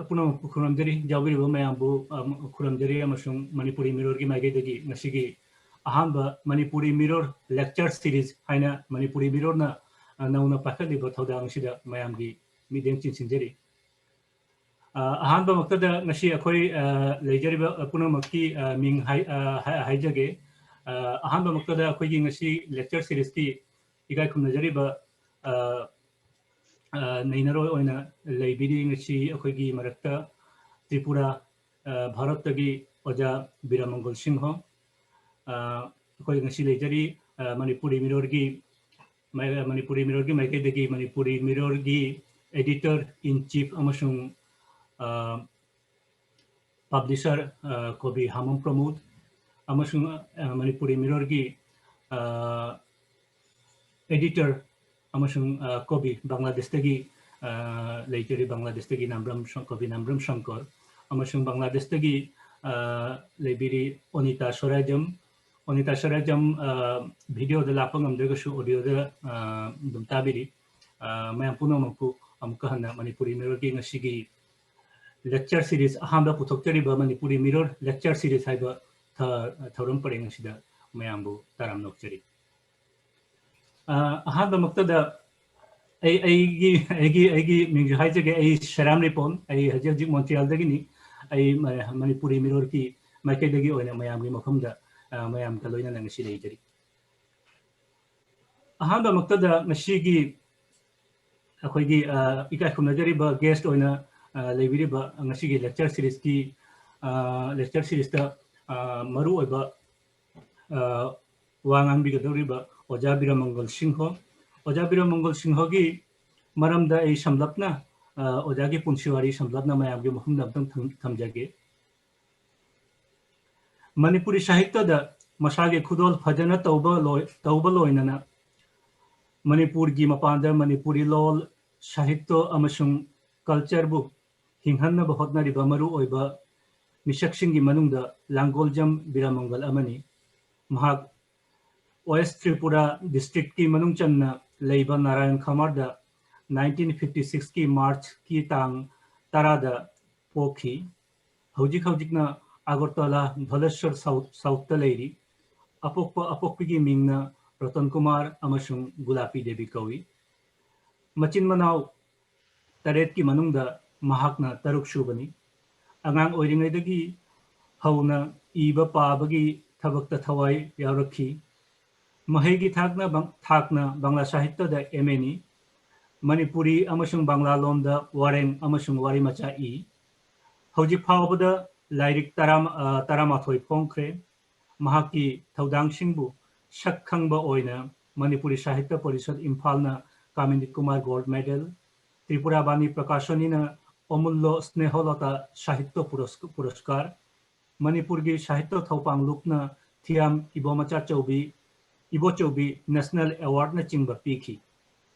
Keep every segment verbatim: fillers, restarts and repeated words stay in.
ꯄꯨꯝꯅꯃꯛꯄꯨ ꯈꯨꯔꯨꯝꯖꯔꯤ, ꯌꯥꯎꯕꯤꯔꯤꯕ ꯃꯌꯥꯝꯕꯨ, ꯑ, ꯈꯨꯔꯨꯝꯖꯔꯤ, ꯑꯃꯁꯨꯡ ꯃꯅꯤꯄꯨꯔꯤ ꯃꯤꯔꯣꯜꯒꯤ ꯃꯥꯏꯀꯩꯗꯒꯤ ꯉꯁꯤꯒꯤ ꯑꯍꯥꯟꯕ ꯃꯅꯤꯄꯨꯔꯤ ꯃꯤꯔꯣꯜ lecture series ꯍꯥꯏꯅ ꯃꯅꯤꯄꯨꯔꯤ ꯃꯤꯔꯣꯜꯅ, ꯑ, ꯅꯧꯅ ꯄꯥꯏꯈꯠꯂꯤꯕ ꯊꯧꯗꯥꯡ ꯑꯁꯤꯗ ꯃꯌꯥꯝꯒꯤ ꯃꯤꯠꯌꯦꯡ ꯆꯤꯟꯁꯤꯟꯖꯔꯤ꯫ ꯑ, ꯑꯍꯥꯟꯕꯃꯛꯇꯗ ꯉꯁꯤ ꯑꯩꯈꯣꯏ, ꯑ, ꯂꯩꯖꯔꯤꯕ, ꯑ, ꯄꯨꯝꯅꯃꯛꯀꯤ, ꯑ, ꯃꯤꯡ ꯍꯥꯏ-, ꯑ, ꯍꯥꯏ-, ꯍꯥꯏꯖꯒꯦ꯫ ꯑ, ꯑꯍꯥꯟꯕꯃꯛꯇꯗ ꯑꯩꯈꯣꯏꯒꯤ ꯉꯁꯤ lecture seriesꯀꯤ ꯏꯀꯥꯏ ꯈꯨꯝꯅꯖꯔꯤꯕ, ꯑ, ꯑ, ꯅꯩꯅꯔꯣꯏ ꯑꯣꯏꯅ ꯂꯩꯕꯤꯔꯤ ꯉꯁꯤ ꯑꯩꯈꯣꯏꯒꯤ ꯃꯔꯛꯇ ꯇ꯭ꯔꯤꯄꯨꯔꯥ, ꯑ, ꯚꯥꯔꯠꯇꯒꯤ ꯑꯣꯖꯥ ꯕꯤꯔꯃꯪꯒꯣꯜ ꯁꯤꯡꯍ꯫ ꯑ, ꯑꯩꯈꯣꯏ ꯉꯁꯤ ꯂꯩꯖꯔꯤ, ꯑ, ꯃꯅꯤꯄꯨꯔꯤ ꯃꯤꯔꯣꯜꯒꯤ, ꯃ-, ꯃꯅꯤꯄꯨꯔꯤ ꯃꯤꯔꯣꯜꯒꯤ ꯃꯥꯏꯀꯩꯗꯒꯤ ꯃꯅꯤꯄꯨꯔꯤ ꯃꯤꯔꯣꯜꯒꯤ editor in chief ꯑꯃꯁꯨꯡ, ꯑ, publisher, ꯑ, ꯀꯣꯕꯤ ꯍꯥꯃꯝ ꯄ꯭ꯔꯃꯣꯗ, ꯑꯃꯁꯨꯡ, ꯑ, ꯃꯅꯤꯄꯨꯔꯤ ꯃꯤꯔꯣꯜꯒꯤ, ꯑ, editor ꯑꯃꯁꯨꯡ, ꯑ, ꯀꯣꯕꯤ ꯕꯪꯒ꯭ꯂꯥꯗꯦꯁꯇꯒꯤ, ꯑ, ꯂꯩꯖꯔꯤ, ꯕꯪꯒ꯭ꯂꯥꯗꯦꯁꯇꯒꯤ ꯅꯥꯝꯕ꯭ꯔꯝ ꯁꯪ-, ꯀꯣꯕꯤ ꯅꯥꯝꯕ꯭ꯔꯝ ꯁꯪꯀꯔ, ꯑꯃꯁꯨꯡ ꯕꯪꯒ꯭ꯂꯥꯗꯦꯁꯇꯒꯤ, ꯑ, ꯂꯩꯕꯤꯔꯤ ꯑꯣꯅꯤꯇꯥ ꯁꯣꯔꯥꯖꯝ꯫ ꯑꯣꯅꯤꯇꯥ ꯁꯣꯔꯥꯖꯝ, ꯑ, videoꯗ ꯂꯥꯛꯄ ꯉꯝꯗ꯭ꯔꯒꯁꯨ audioꯗ, ꯑ, ꯑꯗꯨꯝ ꯇꯥꯕꯤꯔꯤ꯫ ꯑ, ꯃꯌꯥꯝ ꯄꯨꯝꯅꯃꯛꯄꯨ ꯑꯃꯨꯛꯀ ꯍꯟꯅ ꯃꯅꯤꯄꯨꯔꯤ ꯃꯤꯔꯣꯜꯒꯤ ꯉꯁꯤꯒꯤ lecture series, ꯑꯍꯥꯟꯕ ꯄꯨꯊꯣꯛꯆꯔꯤꯕ ꯃꯅꯤꯄꯨꯔꯤ ꯃꯤꯔꯣꯜ lecture series ꯍꯥꯏꯕ ꯊ-, ꯊꯧꯔꯝ ꯄꯔꯦꯡ ꯑꯁꯤꯗ ꯃꯌꯥꯝꯕꯨ ꯇꯔꯥꯝꯅ ꯑꯣꯛꯆꯔꯤ꯫ ꯑ, ꯑꯍꯥꯟꯕꯃꯛꯇꯗ ꯑꯩ, ꯑꯩꯒꯤ, ꯑꯩꯒꯤ, ꯑꯩꯒꯤ ꯃꯤꯡꯁꯨ ꯍꯥꯏꯖꯒꯦ꯫ ꯑꯩ ꯁꯦꯔꯥꯝ ꯔꯤꯄꯣꯟ꯫ ꯑꯩ ꯍꯧꯖꯤꯛ ꯍꯧꯖꯤꯛ ꯃꯣꯟꯇ꯭ꯔꯤꯌꯥꯜꯗꯒꯤꯅꯤ꯫ ꯑꯩ ꯃ-, ꯃꯅꯤꯄꯨꯔꯤ ꯃꯤꯔꯣꯜꯒꯤ ꯃꯥꯏꯀꯩꯗꯒꯤ ꯑꯣꯏꯅ ꯃꯌꯥꯝꯒꯤ ꯃꯐꯝꯗ, ꯑ, ꯃꯌꯥꯝꯒ ꯂꯣꯏꯅꯅ ꯉꯁꯤ ꯂꯩꯖꯔꯤ꯫ ꯑꯍꯥꯟꯕꯃꯛꯇꯗ ꯉꯁꯤꯒꯤ ꯑꯩꯈꯣꯏꯒꯤ, ꯑ, ꯏꯀꯥꯏ ꯈꯨꯝꯅꯖꯔꯤꯕ guest ꯑꯣꯏꯅ, ꯑ, ꯂꯩꯕꯤꯔꯤꯕ ꯉꯁꯤꯒꯤ lecture seriesꯀꯤ, ꯑ, lecture seriesꯇ, ꯑ, ꯃꯔꯨ ꯑꯣꯏꯕ, ꯑ, ꯋꯥ ꯉꯥꯡꯕꯤꯒꯗꯧꯔꯤꯕ ꯑꯣꯖꯥ ꯕꯤꯔꯃꯪꯒꯜ ꯁꯤꯡꯍ꯫ ꯑꯣꯖꯥ ꯕꯤꯔꯃꯪꯒꯜ ꯁꯤꯡꯍꯒꯤ ꯃꯔꯝꯗ ꯑꯩ ꯁꯝꯂꯞꯅ, ꯑ, ꯑꯣꯖꯥꯒꯤ ꯄꯨꯟꯁꯤ ꯋꯥꯔꯤ ꯁꯝꯂꯞꯅ ꯃꯌꯥꯝꯒꯤ ꯃꯐꯝꯗ ꯑꯝꯇꯪ ꯊꯝ-, ꯊꯝꯖꯒꯦ꯫ ꯃꯅꯤꯄꯨꯔꯤ ꯁꯥꯍꯤꯇ꯭ꯌꯗ ꯃꯁꯥꯒꯤ ꯈꯨꯗꯣꯜ ꯐꯖꯅ ꯇꯧꯕ ꯂꯣꯏ-, ꯇꯧꯕ ꯂꯣꯏꯅꯅ ꯃꯅꯤꯄꯨꯔꯒꯤ ꯃꯄꯥꯟꯗ ꯃꯅꯤꯄꯨꯔꯤ ꯂꯣꯜ, ꯁꯥꯍꯤꯇ꯭ꯌ ꯑꯃꯁꯨꯡ cultureꯕꯨ ꯍꯤꯡꯍꯟꯅꯕ ꯍꯣꯠꯅꯔꯤꯕ ꯃꯔꯨꯑꯣꯏꯕ ꯃꯤꯁꯛꯁꯤꯡꯒꯤ ꯃꯅꯨꯡꯗ ꯂꯥꯡꯒꯣꯜꯖꯝ ꯕꯤꯔꯃꯪꯒꯜ ꯑꯃꯅꯤ꯫ ꯃꯍꯥꯛ West Tripura districtꯀꯤ ꯃꯅꯨꯡ ꯆꯟꯅ ꯂꯩꯕ ꯅꯥꯔꯥꯌꯟ ꯈꯃꯥꯔꯗ nineteen fifty sixꯀꯤ Marchꯀꯤ ꯇꯥꯡ ꯇꯔꯥꯗ ꯄꯣꯛꯈꯤ꯫ ꯍꯧꯖꯤꯛ ꯍꯧꯖꯤꯛꯅ ꯑꯒꯔꯇꯂꯥ ꯙꯣꯂꯦꯁ꯭ꯋꯔ ꯁꯥꯎꯊ, ꯁꯥꯎꯊꯇ ꯂꯩꯔꯤ꯫ ꯑꯄꯣꯛꯄ ꯑꯄꯣꯛꯄꯤꯒꯤ ꯃꯤꯡꯅ ꯔꯇꯟ ꯀꯨꯃꯥꯔ ꯑꯃꯁꯨꯡ ꯒꯨꯂꯥꯄꯤ ꯗꯦꯕꯤ ꯀꯧꯏ꯫ ꯃꯆꯤꯟ ꯃꯅꯥꯎ ꯇꯔꯦꯠꯀꯤ ꯃꯅꯨꯡꯗ ꯃꯍꯥꯛꯅ ꯇꯔꯨꯛ ꯁꯨꯕꯅꯤ꯫ ꯑꯉꯥꯡ ꯑꯣꯏꯔꯤꯉꯩꯗꯒꯤ ꯍꯧꯅ ꯏꯕ ꯄꯥꯕꯒꯤ ꯊꯕꯛꯇ ꯊꯋꯥꯏ ꯌꯥꯎꯔꯛꯈꯤ꯫ ꯃꯍꯩꯒꯤ ꯊꯥꯛꯅ ꯕꯪ-, ꯊꯥꯛꯅ ꯕꯪꯂꯥ ꯁꯥꯍꯤꯇ꯭ꯌꯗ ꯑꯦꯝ ꯑꯦꯅꯤ꯫ ꯃꯅꯤꯄꯨꯔꯤ ꯑꯃꯁꯨꯡ ꯕꯪꯂꯥ ꯂꯣꯟꯗ ꯋꯥꯔꯦꯡ ꯑꯃꯁꯨꯡ ꯋꯥꯔꯤ ꯃꯆꯥ ꯏ꯫ ꯍꯧꯖꯤꯛ ꯐꯥꯎꯕꯗ ꯂꯥꯏꯔꯤꯛ ꯇꯔꯥ, ꯑ, ꯇꯔꯥꯃꯥꯊꯣꯏ ꯐꯣꯡꯈ꯭ꯔꯦ꯫ ꯃꯍꯥꯛꯀꯤ ꯊꯧꯗꯥꯡꯁꯤꯡꯕꯨ ꯁꯛ ꯈꯪꯕ ꯑꯣꯏꯅ ꯃꯅꯤꯄꯨꯔꯤ ꯁꯥꯍꯤꯇ꯭ꯌ ꯄꯔꯤꯁꯠ ꯏꯝꯐꯥꯜꯅ ꯀꯥꯃꯤꯅꯤ ꯀꯨꯃꯥꯔ ꯒꯣꯜꯗ ꯃꯦꯗꯜ, ꯇ꯭ꯔꯤꯄꯨꯔꯥ ꯕꯥꯅꯤ ꯄ꯭ꯔꯀꯥꯁꯅꯤꯅ ꯑꯃꯨꯜꯂꯣ ꯁ꯭ꯅꯦꯍꯂꯇꯥ ꯁꯥꯍꯤꯇ꯭ꯌ ꯄꯨꯔꯁ-, ꯄꯨꯔꯁꯀꯥꯔ, ꯃꯅꯤꯄꯨꯔꯒꯤ ꯁꯥꯍꯤꯇ꯭ꯌ ꯊꯧꯄꯥꯡ ꯂꯨꯞꯅ ꯊꯤꯌꯥꯝ ꯏꯕꯣꯃꯆꯥ ꯆꯧꯕꯤ, ꯏꯕꯣꯆꯧꯕꯤ ꯅꯦꯁꯅꯦꯜ ꯑꯦꯋꯥꯔꯗꯅꯆꯤꯡꯕ ꯄꯤꯈꯤ꯫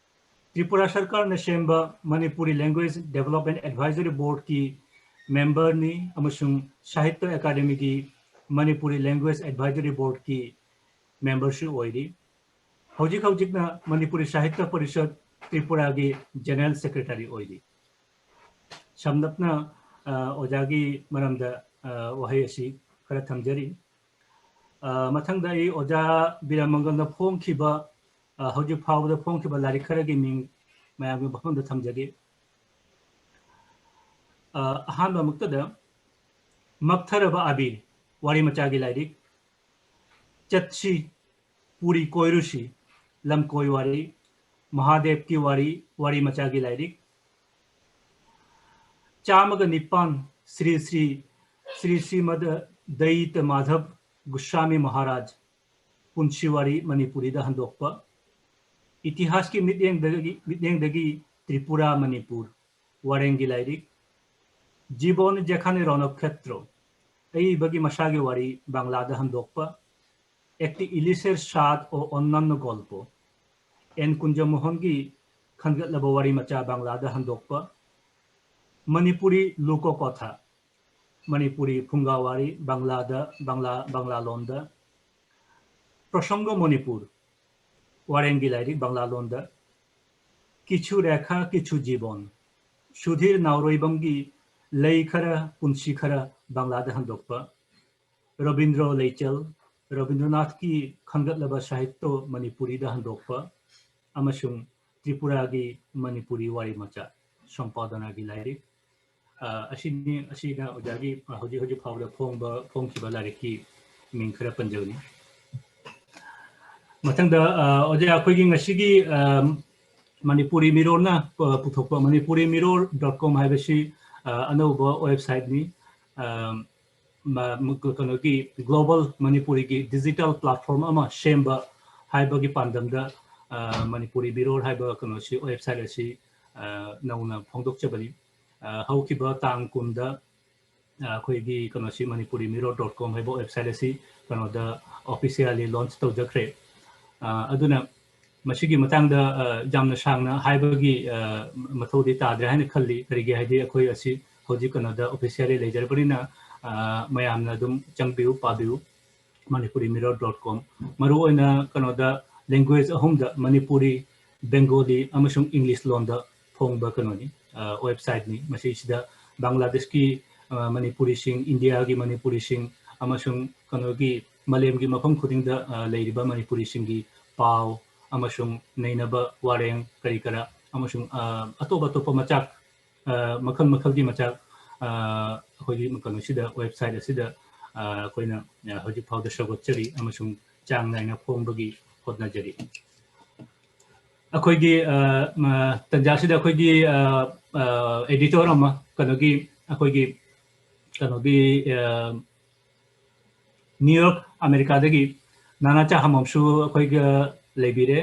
ꯇ꯭ꯔꯤꯄꯨꯔꯥ ꯁꯔꯀꯥꯔꯅ ꯁꯦꯝꯕ ꯃꯅꯤꯄꯨꯔꯤ ꯂꯦꯡꯒ꯭ꯋꯦꯖ ꯗꯦꯕꯂꯞꯃꯦꯟ ꯑꯦꯗꯚꯥꯏꯖꯔꯤ ꯕꯣꯔꯗꯀꯤ ꯃꯦꯝꯕꯔꯅꯤ ꯑꯃꯁꯨꯡ ꯁꯥꯍꯤꯇ꯭ꯌ ꯑꯦꯀꯥꯗꯦꯃꯤꯒꯤ ꯃꯅꯤꯄꯨꯔꯤ ꯂꯦꯡꯒ꯭ꯋꯦꯖ ꯑꯦꯗꯚꯥꯏꯖꯔꯤ ꯕꯣꯔꯗꯀꯤ ꯃꯦꯝꯕꯔꯁꯨ ꯑꯣꯏꯔꯤ꯫ ꯍꯧꯖꯤꯛ ꯍꯧꯖꯤꯛꯅ ꯃꯅꯤꯄꯨꯔꯤ ꯁꯥꯍꯤꯇ꯭ꯌ ꯄꯔꯤꯁꯠ ꯇ꯭ꯔꯤꯄꯨꯔꯥꯒꯤ ꯖꯦꯅꯔꯦꯜ ꯁꯦꯀ꯭ꯔꯦꯇꯔꯤ ꯑꯣꯏꯔꯤ꯫ ꯁꯝꯂꯞꯅ, ꯑ, ꯑꯣꯖꯥꯒꯤ ꯃꯔꯝꯗ, ꯑ, ꯋꯥꯍꯩ ꯑꯁꯤ ꯈꯔ ꯊꯝꯖꯔꯤ꯫ ꯑ, ꯃꯊꯪꯗ ꯑꯩ ꯑꯣꯖꯥ ꯕꯤꯔꯃꯪꯒꯜꯅ ꯐꯣꯡꯈꯤꯕ, ꯑ, ꯍꯧꯖꯤꯛ ꯐꯥꯎꯕꯗ ꯐꯣꯡꯈꯤꯕ ꯂꯥꯏꯔꯤꯛ ꯈꯔꯒꯤ ꯃꯤꯡ ꯃꯌꯥꯝꯒꯤ ꯃꯐꯝꯗ ꯊꯝꯖꯒꯦ꯫ ꯑ, ꯑꯍꯥꯟꯕꯃꯛꯇꯗ ꯃꯛꯊꯔꯕ ꯑꯕꯤꯔ ꯋꯥꯔꯤ ꯃꯆꯥꯒꯤ ꯂꯥꯏꯔꯤꯛ, ꯆꯠꯁꯤ ꯄꯨꯔꯤ ꯀꯣꯏꯔꯨꯁꯤ ꯂꯝꯀꯣꯏ ꯋꯥꯔꯤ, ꯃꯍꯥꯗꯦꯕꯀꯤ ꯋꯥꯔꯤ ꯋꯥꯔꯤ ꯃꯆꯥꯒꯤ ꯂꯥꯏꯔꯤꯛ, ꯆꯥꯝꯃꯒ ꯅꯤꯄꯥꯟ ꯁ꯭ꯔꯤ ꯁ꯭ꯔꯤ, ꯁ꯭ꯔꯤ ꯁ꯭ꯔꯤꯃꯗ ꯗꯩꯇ ꯃꯥꯙꯕ ꯒꯨꯁ꯭ꯋꯥꯃꯤ ꯃꯍꯥꯔꯥꯖ ꯄꯨꯟꯁꯤ ꯋꯥꯔꯤ ꯃꯅꯤꯄꯨꯔꯤꯗ ꯍꯟꯗꯣꯛꯄ, ꯏꯇꯤꯍꯥꯁꯀꯤ ꯃꯤꯠꯌꯦꯡꯗꯒꯤ, ꯃꯤꯠꯌꯦꯡꯗꯒꯤ ꯇ꯭ꯔꯤꯄꯨꯔꯥ ꯃꯅꯤꯄꯨꯔ ꯋꯥꯔꯦꯡꯒꯤ ꯂꯥꯏꯔꯤꯛ, জীবন যেখানে রণক্ষেত্র, ꯑꯏꯕꯒꯤ ꯃꯁꯥꯒꯤ ꯋꯥꯔꯤ ꯕꯪꯂꯥꯗ ꯍꯟꯗꯣꯛꯄ, একটি ইলিশের স্বাদ ও অন্যান্য গল্প, ꯑꯦꯟ ꯀꯨꯟꯖꯃꯣꯍꯟꯒꯤ ꯈꯟꯒꯠꯂꯕ ꯋꯥꯔꯤ ꯃꯆꯥ ꯕꯪꯂꯥꯗ ꯍꯟꯗꯣꯛꯄ, ꯃꯅꯤꯄꯨꯔꯤ ꯂꯣꯀꯣꯀꯊꯥ, ꯃꯅꯤꯄꯨꯔꯤ ꯐꯨꯡꯒꯥ ꯋꯥꯔꯤ ꯕꯪꯂꯥꯗ, ꯕꯪꯂꯥ, ꯕꯪꯂꯥ ꯂꯣꯟꯗ, ꯄ꯭ꯔꯁꯪꯒ ꯃꯅꯤꯄꯨꯔ ꯋꯥꯔꯦꯡꯒꯤ ꯂꯥꯏꯔꯤꯛ ꯕꯪꯂꯥ ꯂꯣꯟꯗ, কিছু রেখা কিছু জীবন, ꯁꯨꯙꯤꯔ ꯅꯥꯎꯔꯣꯏꯕꯝꯒꯤ ꯂꯩ ꯈꯔ, ꯄꯨꯟꯁꯤ ꯈꯔ ꯕꯪꯂꯥꯗ ꯍꯟꯗꯣꯛꯄ, ꯔꯕꯤꯟꯗ꯭ꯔꯣ ꯂꯩꯆꯦꯜ, ꯔꯕꯤꯟꯗ꯭ꯔꯣꯅꯥꯊꯀꯤ ꯈꯟꯒꯠꯂꯕ ꯁꯥꯍꯤꯇ꯭ꯌ ꯃꯅꯤꯄꯨꯔꯤꯗ ꯍꯟꯗꯣꯛꯄ, ꯑꯃꯁꯨꯡ ꯇ꯭ꯔꯤꯄꯨꯔꯥꯒꯤ ꯃꯅꯤꯄꯨꯔꯤ ꯋꯥꯔꯤ ꯃꯆꯥ, ꯁꯣꯝꯄꯥꯗꯅꯥꯒꯤ ꯂꯥꯏꯔꯤꯛ, ꯑ, ꯑꯁꯤꯅꯤ, ꯑꯁꯤꯅ ꯑꯣꯖꯥꯒꯤ, ꯑ, ꯍꯧꯖꯤꯛ, ꯍꯧꯖꯤꯛ ꯐꯥꯎꯕꯗ ꯐꯣꯡꯕ, ꯐꯣꯡꯈꯤꯕ ꯂꯥꯏꯔꯤꯛꯀꯤ ꯃꯤꯡ ꯈꯔ ꯄꯟꯖꯕꯅꯤ꯫ ꯃꯊꯪꯗ, ꯑ, ꯑꯣꯖꯥ, ꯑꯩꯈꯣꯏꯒꯤ ꯉꯁꯤꯒꯤ, ꯑ, ꯃꯅꯤꯄꯨꯔꯤ ꯃꯤꯔꯣꯜꯅ, ꯑ, ꯄꯨꯊꯣꯛꯄ ꯃꯅꯤꯄꯨꯔꯤ ꯃꯤꯔꯣꯜ dot com ꯍꯥꯏꯕꯁꯤ, ꯑ, ꯑꯅꯧꯕ websiteꯅꯤ꯫ ꯑ, ꯃ-, ꯃ-, ꯀꯩꯅꯣꯒꯤ global ꯃꯅꯤꯄꯨꯔꯤꯒꯤ digital platform ꯑꯃ ꯁꯦꯝꯕ ꯍꯥꯏꯕꯒꯤ ꯄꯥꯟꯗꯝꯗ, ꯑ, ꯃꯅꯤꯄꯨꯔꯤ ꯃꯤꯔꯣꯜ ꯍꯥꯏꯕ ꯀꯩꯅꯣꯁꯤ, website ꯑꯁꯤ, ꯑ, ꯅꯧꯅ ꯐꯣꯡꯗꯣꯛꯆꯕꯅꯤ꯫ ꯑ, ꯍꯧꯈꯤꯕ ꯇꯥꯡ ꯀꯨꯟꯗ, ꯑ, ꯑꯩꯈꯣꯏꯒꯤ ꯀꯩꯅꯣꯁꯤ, ꯃꯅꯤꯄꯨꯔꯤ ꯃꯤꯔꯣꯜ dot com ꯍꯥꯏꯕ website ꯑꯁꯤ ꯀꯩꯅꯣꯗ officially launch ꯇꯧꯖꯈ꯭ꯔꯦ꯫ ꯑ, ꯑꯗꯨꯅ ꯃꯁꯤꯒꯤ ꯃꯇꯥꯡꯗ, ꯑ, ꯌꯥꯝꯅ ꯁꯥꯡꯅ ꯍꯥꯏꯕꯒꯤ, ꯑ, ꯃꯊꯧꯗꯤ ꯇꯥꯗ꯭ꯔꯦ ꯍꯥꯏꯅ ꯈꯜꯂꯤ꯫ ꯀꯔꯤꯒꯤ ꯍꯥꯏꯗꯤ, ꯑꯩꯈꯣꯏ ꯑꯁꯤ ꯍꯧꯖꯤꯛ ꯀꯩꯅꯣꯗ officially ꯂꯩꯖꯔꯕꯅꯤꯅ, ꯑ, ꯃꯌꯥꯝꯅ ꯑꯗꯨꯝ ꯆꯪꯕꯤꯌꯨ, ꯄꯥꯕꯤꯌꯨ꯫ ꯃꯅꯤꯄꯨꯔꯤ ꯃꯤꯔꯣꯜ dot com꯫ ꯃꯔꯨꯑꯣꯏꯅ ꯀꯩꯅꯣꯗ language ꯑꯍꯨꯝꯗ, ꯃꯅꯤꯄꯨꯔꯤ, ꯕꯦꯡꯒꯣꯂꯤ ꯑꯃꯁꯨꯡ English ꯂꯣꯟꯗ ꯐꯣꯡꯕ ꯀꯩꯅꯣꯅꯤ, ꯑ, websiteꯅꯤ꯫ ꯃꯁꯤꯁꯤꯗ ꯕꯪꯒ꯭ꯂꯥꯗꯦꯁꯀꯤ, ꯑ, ꯃꯅꯤꯄꯨꯔꯤꯁꯤꯡ, ꯏꯟꯗꯤꯌꯥꯒꯤ ꯃꯅꯤꯄꯨꯔꯤꯁꯤꯡ ꯑꯃꯁꯨꯡ ꯀꯩꯅꯣꯒꯤ ꯃꯥꯂꯦꯝꯒꯤ ꯃꯐꯝ ꯈꯨꯗꯤꯡꯗ, ꯑ, ꯂꯩꯔꯤꯕ ꯃꯅꯤꯄꯨꯔꯤꯁꯤꯡꯒꯤ ꯄꯥꯎ ꯑꯃꯁꯨꯡ ꯅꯩꯅꯕ ꯋꯥꯔꯦꯡ ꯀꯔꯤ ꯀꯔꯥ ꯑꯃꯁꯨꯡ, ꯑ, ꯑꯇꯣꯞ ꯑꯇꯣꯞꯄ ꯃꯆꯥꯛ, ꯑ, ꯃꯈꯜ ꯃꯈꯜꯒꯤ ꯃꯆꯥꯛ, ꯑ, ꯑꯩꯈꯣꯏꯒꯤ ꯀꯩꯅꯣꯁꯤꯗ, website ꯑꯁꯤꯗ, ꯑ, ꯑꯩꯈꯣꯏꯅ, ꯑ, ꯍꯧꯖꯤꯛ ꯐꯥꯎꯗ ꯁꯧꯒꯠꯆꯔꯤ ꯑꯃꯁꯨꯡ ꯆꯥꯡ ꯅꯥꯏꯅ ꯐꯣꯡꯕꯒꯤ ꯍꯣꯠꯅꯖꯔꯤ꯫ ꯑꯩꯈꯣꯏꯒꯤ, ꯑ, ꯃ-, ꯇꯟꯖꯥꯁꯤꯗ ꯑꯩꯈꯣꯏꯒꯤ, ꯑ, ꯑ, editor ꯑꯃ, ꯀꯩꯅꯣꯒꯤ, ꯑꯩꯈꯣꯏꯒꯤ, ꯀꯩꯅꯣꯒꯤ, ꯑ, ꯅ꯭ꯌꯨ ꯌꯣꯔꯛ, ꯑꯃꯦꯔꯤꯀꯥꯗꯒꯤ ꯅꯥꯅꯥꯆꯥ ꯍꯃꯝꯁꯨ ꯑꯩꯈꯣꯏꯒ ꯂꯩꯕꯤꯔꯦ꯫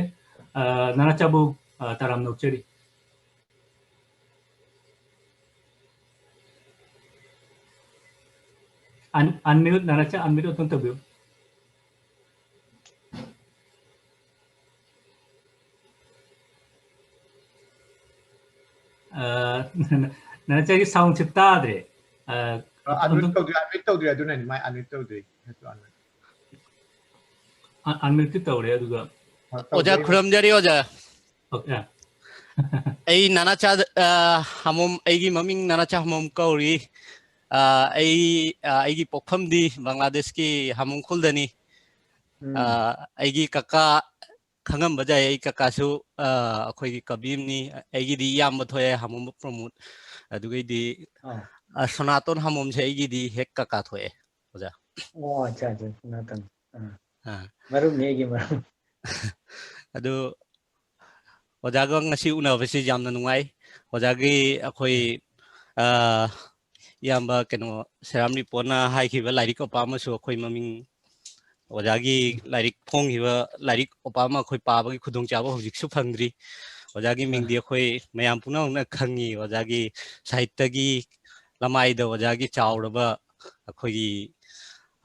ꯑ, ꯅꯥꯅꯥꯆꯥꯕꯨ, ꯑ, ꯇꯔꯥꯝꯅ ꯑꯣꯛꯆꯔꯤ꯫ Un-, unmute, ꯅꯥꯅꯥꯆꯥ, unmute ꯑꯝꯇꯪ ꯇꯧꯕꯤꯌꯨ꯫ ꯑ, ꯅꯥꯅꯥꯆꯥꯒꯤ soundꯁꯦ ꯇꯥꯗ꯭ꯔꯦ꯫ ꯑ, ꯑ, unmute ꯑꯝꯇꯪ ꯇꯧꯗ꯭ꯔꯤ, unmute ꯇꯧꯗ꯭ꯔꯤ, ꯑꯗꯨꯅꯅꯤ, ꯃꯥꯏ unmute ꯇꯧꯗ꯭ꯔꯤ꯫ ꯑ, unmuteꯇꯤ ꯇꯧꯔꯦ, ꯑꯗꯨꯒ ꯑ, ꯑꯣꯖꯥ, ꯇꯧꯗ꯭ꯔꯤ꯫ ꯈꯨꯔꯨꯝꯖꯔꯤ, ꯑꯣꯖꯥ꯫ Okay, ꯑ꯫ ꯑꯩ ꯅꯥꯅꯥꯆꯥ, ꯑ, ꯍꯥꯃꯣꯝ, ꯑꯩꯒꯤ ꯃꯃꯤꯡ ꯅꯥꯅꯥꯆꯥ ꯍꯥꯃꯣꯝ ꯀꯧꯔꯤ꯫ ꯑ, ꯑꯩ, ꯑ, ꯑꯩꯒꯤ ꯄꯣꯛꯐꯝꯗꯤ ꯕꯪꯒ꯭ꯂꯥꯗꯦꯁꯀꯤ ꯍꯥꯃꯣꯝ ꯈꯨꯜꯗꯅꯤ꯫ ꯎꯝ꯫ ꯑ, ꯑꯩꯒꯤ ꯀꯀꯥ ꯈꯪꯉꯝꯕ ꯌꯥꯏ, ꯑꯩ ꯀꯀꯥꯁꯨ, ꯑ, ꯑꯩꯈꯣꯏꯒꯤ ꯀꯕꯤ ꯑꯃꯅꯤ꯫ ꯑꯩꯒꯤꯗꯤ ꯏꯌꯥꯝꯕ ꯊꯣꯛꯑꯦ, ꯍꯥꯃꯣꯝ ꯄ꯭ꯔꯃꯣꯗ꯫ ꯑꯗꯨꯒꯩꯗꯤ, ꯑꯥ꯫ ꯑ, ꯁꯣꯅꯥꯇꯣꯟ ꯍꯥꯃꯣꯝꯁꯦ ꯑꯩꯒꯤꯗꯤ ꯍꯦꯛ ꯀꯀꯥ ꯊꯣꯛꯑꯦ, ꯑꯣꯖꯥ꯫ ꯑꯣ, ꯑꯠꯆꯥ, ꯑꯠꯆꯥ, ꯁꯣꯅꯥꯇꯣꯟ꯫ ꯑꯥ꯫ ꯑꯥ꯫ ꯃꯔꯨꯞꯅꯤ ꯑꯩꯒꯤ ꯃꯔꯨꯞ꯫ ꯑꯗꯨ ꯑꯣꯖꯥꯒ ꯉꯁꯤ ꯎꯅꯕꯁꯤ ꯌꯥꯝꯅ ꯅꯨꯡꯉꯥꯏ꯫ ꯑꯣꯖꯥꯒꯤ ꯑꯩꯈꯣꯏ, ꯑ, ꯏꯌꯥꯝꯕ ꯀꯩꯅꯣ ꯁꯦꯔꯥꯝ ꯔꯤꯄꯣꯟꯅ ꯍꯥꯏꯈꯤꯕ ꯂꯥꯏꯔꯤꯛ ꯃꯄꯥ ꯑꯃꯁꯨ ꯑꯩꯈꯣꯏ ꯃꯃꯤꯡ, ꯑꯣꯖꯥꯒꯤ ꯂꯥꯏꯔꯤꯛ ꯐꯣꯡꯈꯤꯕ ꯂꯥꯏꯔꯤꯛ ꯃꯄꯥ ꯑꯃ ꯑꯩꯈꯣꯏ ꯄꯥꯕꯒꯤ ꯈꯨꯗꯣꯡꯆꯥꯕ ꯍꯧꯖꯤꯛꯁꯨ ꯐꯪꯗ꯭ꯔꯤ꯫ ꯑꯣꯖꯥꯒꯤ ꯃꯤꯡꯗꯤ ꯑꯩꯈꯣꯏ ꯃꯌꯥꯝ ꯄꯨꯝꯅꯃꯛꯅ ꯈꯪꯉꯤ꯫ ꯑꯣꯖꯥꯒꯤ ꯁꯥꯍꯤꯠꯇꯒꯤ ꯂꯃꯥꯏꯗ ꯑꯣꯖꯥꯒꯤ ꯆꯥꯎꯔꯕ ꯑꯩꯈꯣꯏꯒꯤ,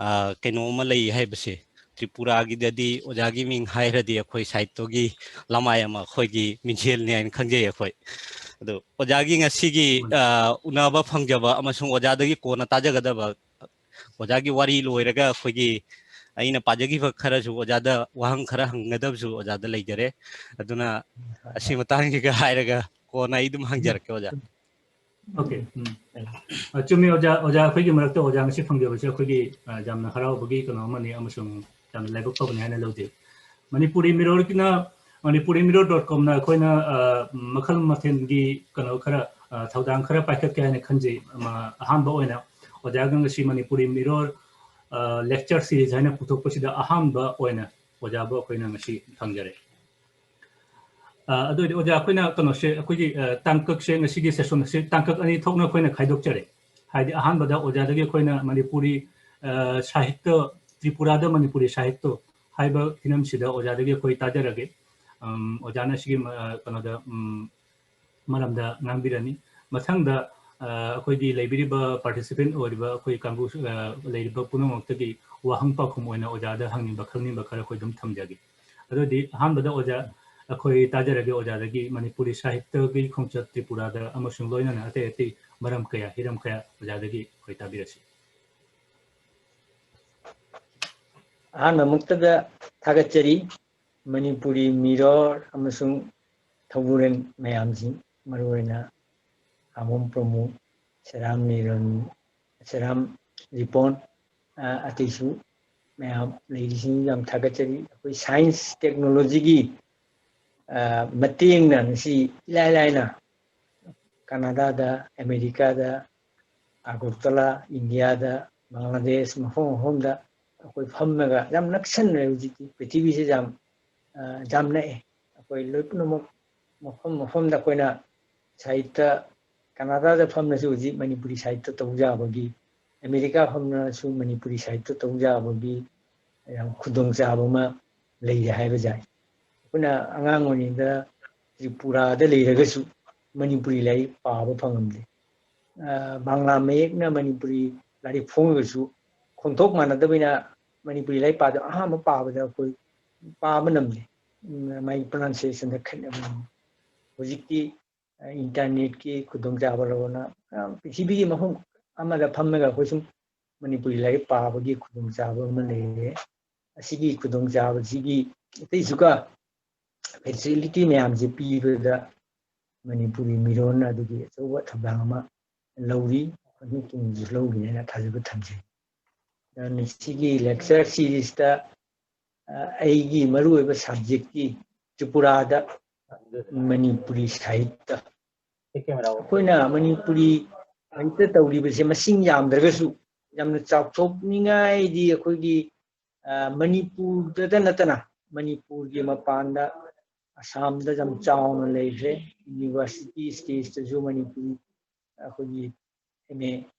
ꯑ, ꯀꯩꯅꯣ ꯑꯃ ꯂꯩ ꯍꯥꯏꯕꯁꯦ, ꯇ꯭ꯔꯤꯄꯨꯔꯥꯒꯤꯗꯗꯤ ꯑꯣꯖꯥꯒꯤ ꯃꯤꯡ ꯍꯥꯏꯔꯗꯤ ꯑꯩꯈꯣꯏ ꯁꯥꯍꯤꯠꯇꯒꯤ ꯂꯃꯥꯏ ꯑꯃ ꯑꯩꯈꯣꯏꯒꯤ ꯃꯤꯡꯁꯦꯜꯅꯤ ꯍꯥꯏꯅ ꯈꯪꯖꯩ ꯑꯩꯈꯣꯏ꯫ ꯑꯗꯣ ꯑꯣꯖꯥꯒꯤ ꯉꯁꯤꯒꯤ, ꯑ, ꯎꯅꯕ ꯐꯪꯖꯕ ꯑꯃꯁꯨꯡ ꯑꯣꯖꯥꯗꯒꯤ ꯀꯣꯟꯅ ꯇꯥꯖꯒꯗꯕ, ꯑꯣꯖꯥꯒꯤ ꯋꯥꯔꯤ ꯂꯣꯏꯔꯒ ꯑꯩꯈꯣꯏꯒꯤ ꯑꯩꯅ ꯄꯥꯖꯈꯤꯕ ꯈꯔꯁꯨ ꯑꯣꯖꯥꯗ ꯋꯥꯍꯪ ꯈꯔ ꯍꯪꯒꯗꯕꯁꯨ ꯑꯣꯖꯥꯗ ꯂꯩꯖꯔꯦ꯫ ꯑꯗꯨꯅ ꯑꯁꯤ ꯃꯇꯥꯡꯁꯤꯒ ꯍꯥꯏꯔꯒ ꯀꯣꯟꯅ ꯑꯩ ꯑꯗꯨꯝ ꯍꯪꯖꯔꯛꯀꯦ, ꯑꯣꯖꯥ꯫ Okay, ꯎꯝ꯫ ꯑ, ꯆꯨꯝꯃꯤ, ꯑꯣꯖꯥ꯫ ꯑꯣꯖꯥ, ꯑꯩꯈꯣꯏꯒꯤ ꯃꯔꯛꯇ ꯑꯣꯖꯥ ꯉꯁꯤ ꯐꯪꯖꯕꯁꯦ ꯑꯩꯈꯣꯏꯒꯤ, ꯑ, ꯌꯥꯝꯅ ꯍꯔꯥꯎꯕꯒꯤ ꯀꯩꯅꯣ ꯑꯃꯅꯤ ꯑꯃꯁꯨꯡ ꯌꯥꯝꯅ ꯂꯥꯏꯕꯛ ꯐꯕꯅꯤ ꯍꯥꯏꯅ ꯂꯧꯖꯩ꯫ ꯃꯅꯤꯄꯨꯔꯤ ꯃꯤꯔꯣꯜꯒꯤꯅ, ꯃꯅꯤꯄꯨꯔꯤ ꯃꯤꯔꯣꯜ dot com ꯅ ꯑꯩꯈꯣꯏꯅ, ꯑ, ꯃꯈꯜ ꯃꯊꯦꯜꯒꯤ ꯀꯩꯅꯣ ꯈꯔ, ꯑ, ꯊꯧꯗꯥꯡ ꯈꯔ ꯄꯥꯏꯈꯠꯀꯦ ꯍꯥꯏꯅ ꯈꯟꯖꯩ꯫ ꯑꯃ, ꯑꯍꯥꯟꯕ ꯑꯣꯏꯅ ꯑꯣꯖꯥꯒ ꯉꯁꯤ ꯃꯅꯤꯄꯨꯔꯤ ꯃꯤꯔꯣꯜ, ꯑ, lecture series ꯍꯥꯏꯅ ꯄꯨꯊꯣꯛꯄꯁꯤꯗ ꯑꯍꯥꯟꯕ ꯑꯣꯏꯅ ꯑꯣꯖꯥꯕꯨ ꯑꯩꯈꯣꯏꯅ ꯉꯁꯤ ꯐꯪꯖꯔꯦ꯫ ꯑ, ꯑꯗꯨ ꯑꯣꯏꯔꯗꯤ ꯑꯣꯖꯥ, ꯑꯩꯈꯣꯏꯅ ꯀꯩꯅꯣꯁꯦ, ꯑꯩꯈꯣꯏꯒꯤ, ꯑ, ꯇꯥꯡꯀꯛꯁꯦ, ꯉꯁꯤꯒꯤ session ꯑꯁꯤ ꯇꯥꯡꯀꯛ ꯑꯅꯤ ꯊꯣꯛꯅ ꯑꯩꯈꯣꯏꯅ ꯈꯥꯏꯗꯣꯛꯆꯔꯦ꯫ ꯍꯥꯏꯗꯤ ꯑꯍꯥꯟꯕꯗ ꯑꯣꯖꯥꯗꯒꯤ ꯑꯩꯈꯣꯏꯅ ꯃꯅꯤꯄꯨꯔꯤ, ꯑ, ꯁꯥꯍꯤꯠꯇ, ꯇ꯭ꯔꯤꯄꯨꯔꯥꯗ ꯃꯅꯤꯄꯨꯔꯤ ꯁꯥꯍꯤꯠꯇ ꯍꯥꯏꯕ ꯍꯤꯔꯝꯁꯤꯗ ꯑꯣꯖꯥꯗꯒꯤ ꯑꯩꯈꯣꯏ ꯇꯥꯖꯔꯒꯦ꯫ ꯑꯝ, ꯑꯣꯖꯥꯅ ꯁꯤꯒꯤ ꯃ-, ꯑ, ꯀꯩꯅꯣꯗ, ꯎꯝ, ꯃꯔꯝꯗ ꯉꯥꯡꯕꯤꯔꯅꯤ꯫ ꯃꯊꯪꯗ, ꯑ, ꯑꯩꯈꯣꯏꯒꯤ ꯂꯩꯕꯤꯔꯤꯕ participant ꯑꯣꯏꯔꯤꯕ ꯑꯩꯈꯣꯏ ꯀꯥꯡꯕꯨ, ꯑ, ꯂꯩꯔꯤꯕ ꯄꯨꯝꯅꯃꯛꯇꯒꯤ ꯋꯥꯍꯪ ꯄꯥꯎꯈꯨꯝ ꯑꯣꯏꯅ ꯑꯣꯖꯥꯗ ꯍꯪꯅꯤꯡꯕ ꯈꯪꯅꯤꯡꯕ ꯈꯔ ꯑꯩꯈꯣꯏ ꯑꯗꯨꯝ ꯊꯝꯖꯒꯦ꯫ ꯑꯗꯨꯗꯤ ꯑꯍꯥꯟꯕꯗ ꯑꯣꯖꯥ, ꯑꯩꯈꯣꯏ ꯇꯥꯖꯔꯒꯦ ꯑꯣꯖꯥꯗꯒꯤ ꯃꯅꯤꯄꯨꯔꯤ ꯁꯥꯍꯤꯇ꯭ꯌꯒꯤ ꯈꯣꯡꯆꯠ ꯇ꯭ꯔꯤꯄꯨꯔꯥꯗ ꯑꯃꯁꯨꯡ ꯂꯣꯏꯅꯅ ꯑꯇꯩ ꯑꯇꯩ ꯃꯔꯝ ꯀꯌꯥ, ꯍꯤꯔꯝ ꯀꯌꯥ ꯑꯣꯖꯥꯗꯒꯤ ꯑꯩꯈꯣꯏ ꯇꯥꯕꯤꯔꯁꯤ꯫ ꯑꯍꯥꯟꯕꯃꯛꯇꯗ ꯊꯥꯒꯠꯆꯔꯤ꯫ ꯃꯅꯤꯄꯨꯔꯤ ꯃꯤꯔꯣꯜ ꯑꯃꯁꯨꯡ ꯊꯧꯕꯨꯔꯦꯟ ꯃꯌꯥꯝꯁꯤꯡ, ꯃꯔꯨꯑꯣꯏꯅ ꯈꯥꯃꯣꯝ ꯄ꯭ꯔꯃꯣꯗ, ꯁꯦꯔꯥꯝ ꯅꯤꯔꯣꯟ, ꯁꯦꯔꯥꯝ ꯔꯤꯄꯣꯟ, ꯑ, ꯑꯇꯩꯁꯨ ꯃꯌꯥꯝ ꯂꯩꯔꯤꯁꯤꯡ ꯌꯥꯝ ꯊꯥꯒꯠꯆꯔꯤ꯫ ꯑꯩꯈꯣꯏ ꯁꯥꯏꯟꯁ ꯇꯦꯛꯅꯣꯂꯣꯖꯤꯒꯤ, ꯑ, ꯃꯇꯦꯡꯅ ꯉꯁꯤ ꯏꯂꯥꯏ ꯂꯥꯏꯅ ꯀꯅꯥꯗꯥꯗ, ꯑꯃꯦꯔꯤꯀꯥꯗ, ꯑꯒꯔꯇꯂꯥ, ꯏꯟꯗꯤꯌꯥꯗ, ꯕꯪꯒ꯭ꯂꯥꯗꯦꯁ, ꯃꯐꯝ ꯃꯐꯝꯗ ꯑꯩꯈꯣꯏ ꯐꯝꯃꯒ ꯌꯥꯝ ꯅꯛꯁꯟꯅꯔꯦ ꯍꯧꯖꯤꯛꯇꯤ꯫ ꯄ꯭ꯔꯤꯊꯤꯕꯤꯁꯦ ꯌꯥꯝ, ꯑ, ꯌꯥꯝ ꯅꯛꯑꯦ꯫ ꯑꯩꯈꯣꯏ ꯂꯣꯏ ꯄꯨꯝꯅꯃꯛ ꯃꯐꯝ ꯃꯐꯝꯗ ꯑꯩꯈꯣꯏꯅ ꯁꯥꯍꯤꯇ꯭ꯌ, ꯀꯅꯥꯗꯥꯗ ꯐꯝꯂꯁꯨ ꯍꯧꯖꯤꯛ ꯃꯅꯤꯄꯨꯔꯤ ꯁꯥꯍꯤꯇ꯭ꯌ ꯇꯧ ꯌꯥꯕꯒꯤ, ꯑꯃꯦꯔꯤꯀꯥ ꯐꯝꯂꯁꯨ ꯃꯅꯤꯄꯨꯔꯤ ꯁꯥꯍꯤꯇ꯭ꯌ ꯇꯧ ꯌꯥꯕꯒꯤ ꯌꯥꯝ ꯈꯨꯗꯣꯡꯆꯥꯕ ꯑꯃ ꯂꯩꯔꯦ ꯍꯥꯏꯕ ꯌꯥꯏ꯫ ꯑꯩꯈꯣꯏꯅ ꯑꯉꯥꯡ ꯑꯣꯏꯔꯤꯉꯩꯗ ꯇ꯭ꯔꯤꯄꯨꯔꯥꯗ ꯂꯩꯔꯒꯁꯨ ꯃꯅꯤꯄꯨꯔꯤ ꯂꯥꯏꯔꯤꯛ ꯄꯥꯕ ꯐꯪꯉꯝꯗꯦ꯫ ꯑ, ꯕꯪꯂꯥ ꯃꯌꯦꯛꯅ ꯃꯅꯤꯄꯨꯔꯤ ꯂꯥꯏꯔꯤꯛ ꯐꯣꯡꯉꯒꯁꯨ ꯈꯣꯟꯊꯣꯛ ꯃꯥꯟꯅꯗꯕꯅꯤꯅ ꯃꯅꯤꯄꯨꯔꯤ ꯂꯥꯏꯔꯤꯛ ꯄꯥꯗ ꯑꯍꯥꯟꯕ ꯄꯥꯕꯗ ꯑꯩꯈꯣꯏ ꯄꯥꯕ ꯅꯝꯗꯦ꯫ ꯎꯝ, ꯃꯥꯒꯤ pronunciationꯗ ꯈꯦꯠꯅꯕ꯫ ꯍꯧꯖꯤꯛꯇꯤ, ꯑ, internetꯀꯤ ꯈꯨꯗꯣꯡꯆꯥꯕ ꯂꯧꯔꯅ, ꯑ, ꯄ꯭ꯔꯤꯊꯤꯕꯤꯒꯤ ꯃꯐꯝ ꯑꯃꯗ ꯐꯝꯃꯒ ꯑꯩꯈꯣꯏ ꯁꯨꯝ ꯃꯅꯤꯄꯨꯔꯤ ꯂꯥꯏꯔꯤꯛ ꯄꯥꯕꯒꯤ ꯈꯨꯗꯣꯡꯆꯥꯕ ꯑꯃ ꯂꯩꯔꯦ꯫ ꯑꯁꯤꯒꯤ ꯈꯨꯗꯣꯡꯆꯥꯕꯁꯤꯒꯤ ꯑꯇꯩꯁꯨꯀ facility ꯃꯌꯥꯝꯁꯦ ꯄꯤꯕꯗ ꯃꯅꯤꯄꯨꯔꯤ ꯃꯤꯔꯣꯟ ꯑꯗꯨꯒꯤ ꯑꯆꯧꯕ ꯊꯧꯗꯥꯡ ꯑꯃ ꯂꯧꯔꯤ, ꯑꯃꯁꯨꯡ ꯇꯨꯡꯗꯁꯨ ꯂꯧꯒꯅꯤ ꯍꯥꯏꯅ ꯊꯥꯖꯕ ꯊꯝꯖꯩ꯫ ꯑꯗꯨꯅ ꯁꯤꯒꯤ lecture seriesꯇ, ꯑ, ꯑꯩꯒꯤ ꯃꯔꯨꯑꯣꯏꯕ subjectꯀꯤ ꯇ꯭ꯔꯤꯄꯨꯔꯥꯗ ꯃꯅꯤꯄꯨꯔꯤ ꯁꯥꯍꯤꯇ꯭ꯌ, ꯑꯩꯈꯣꯏꯅ ꯃꯅꯤꯄꯨꯔꯤ ꯁꯥꯍꯤꯇ꯭ꯌ ꯇꯧꯔꯤꯕꯁꯦ ꯃꯁꯤꯡ ꯌꯥꯝꯗ꯭ꯔꯒꯁꯨ ꯌꯥꯝꯅ ꯆꯥꯎꯊꯣꯛꯅꯤꯡꯉꯥꯏꯗꯤ ꯑꯩꯈꯣꯏꯒꯤ, ꯑ, ꯃꯅꯤꯄꯨꯔꯗꯇ ꯅꯠꯇꯅ ꯃꯅꯤꯄꯨꯔꯒꯤ ꯃꯄꯥꯟꯗ ꯑꯁꯥꯝꯗ ꯌꯥꯝ ꯆꯥꯎꯅ ꯂꯩꯈ꯭ꯔꯦ꯫ University stageꯇꯁꯨ ꯃꯅꯤꯄꯨꯔꯤ ꯑꯩꯈꯣꯏꯒꯤ M A,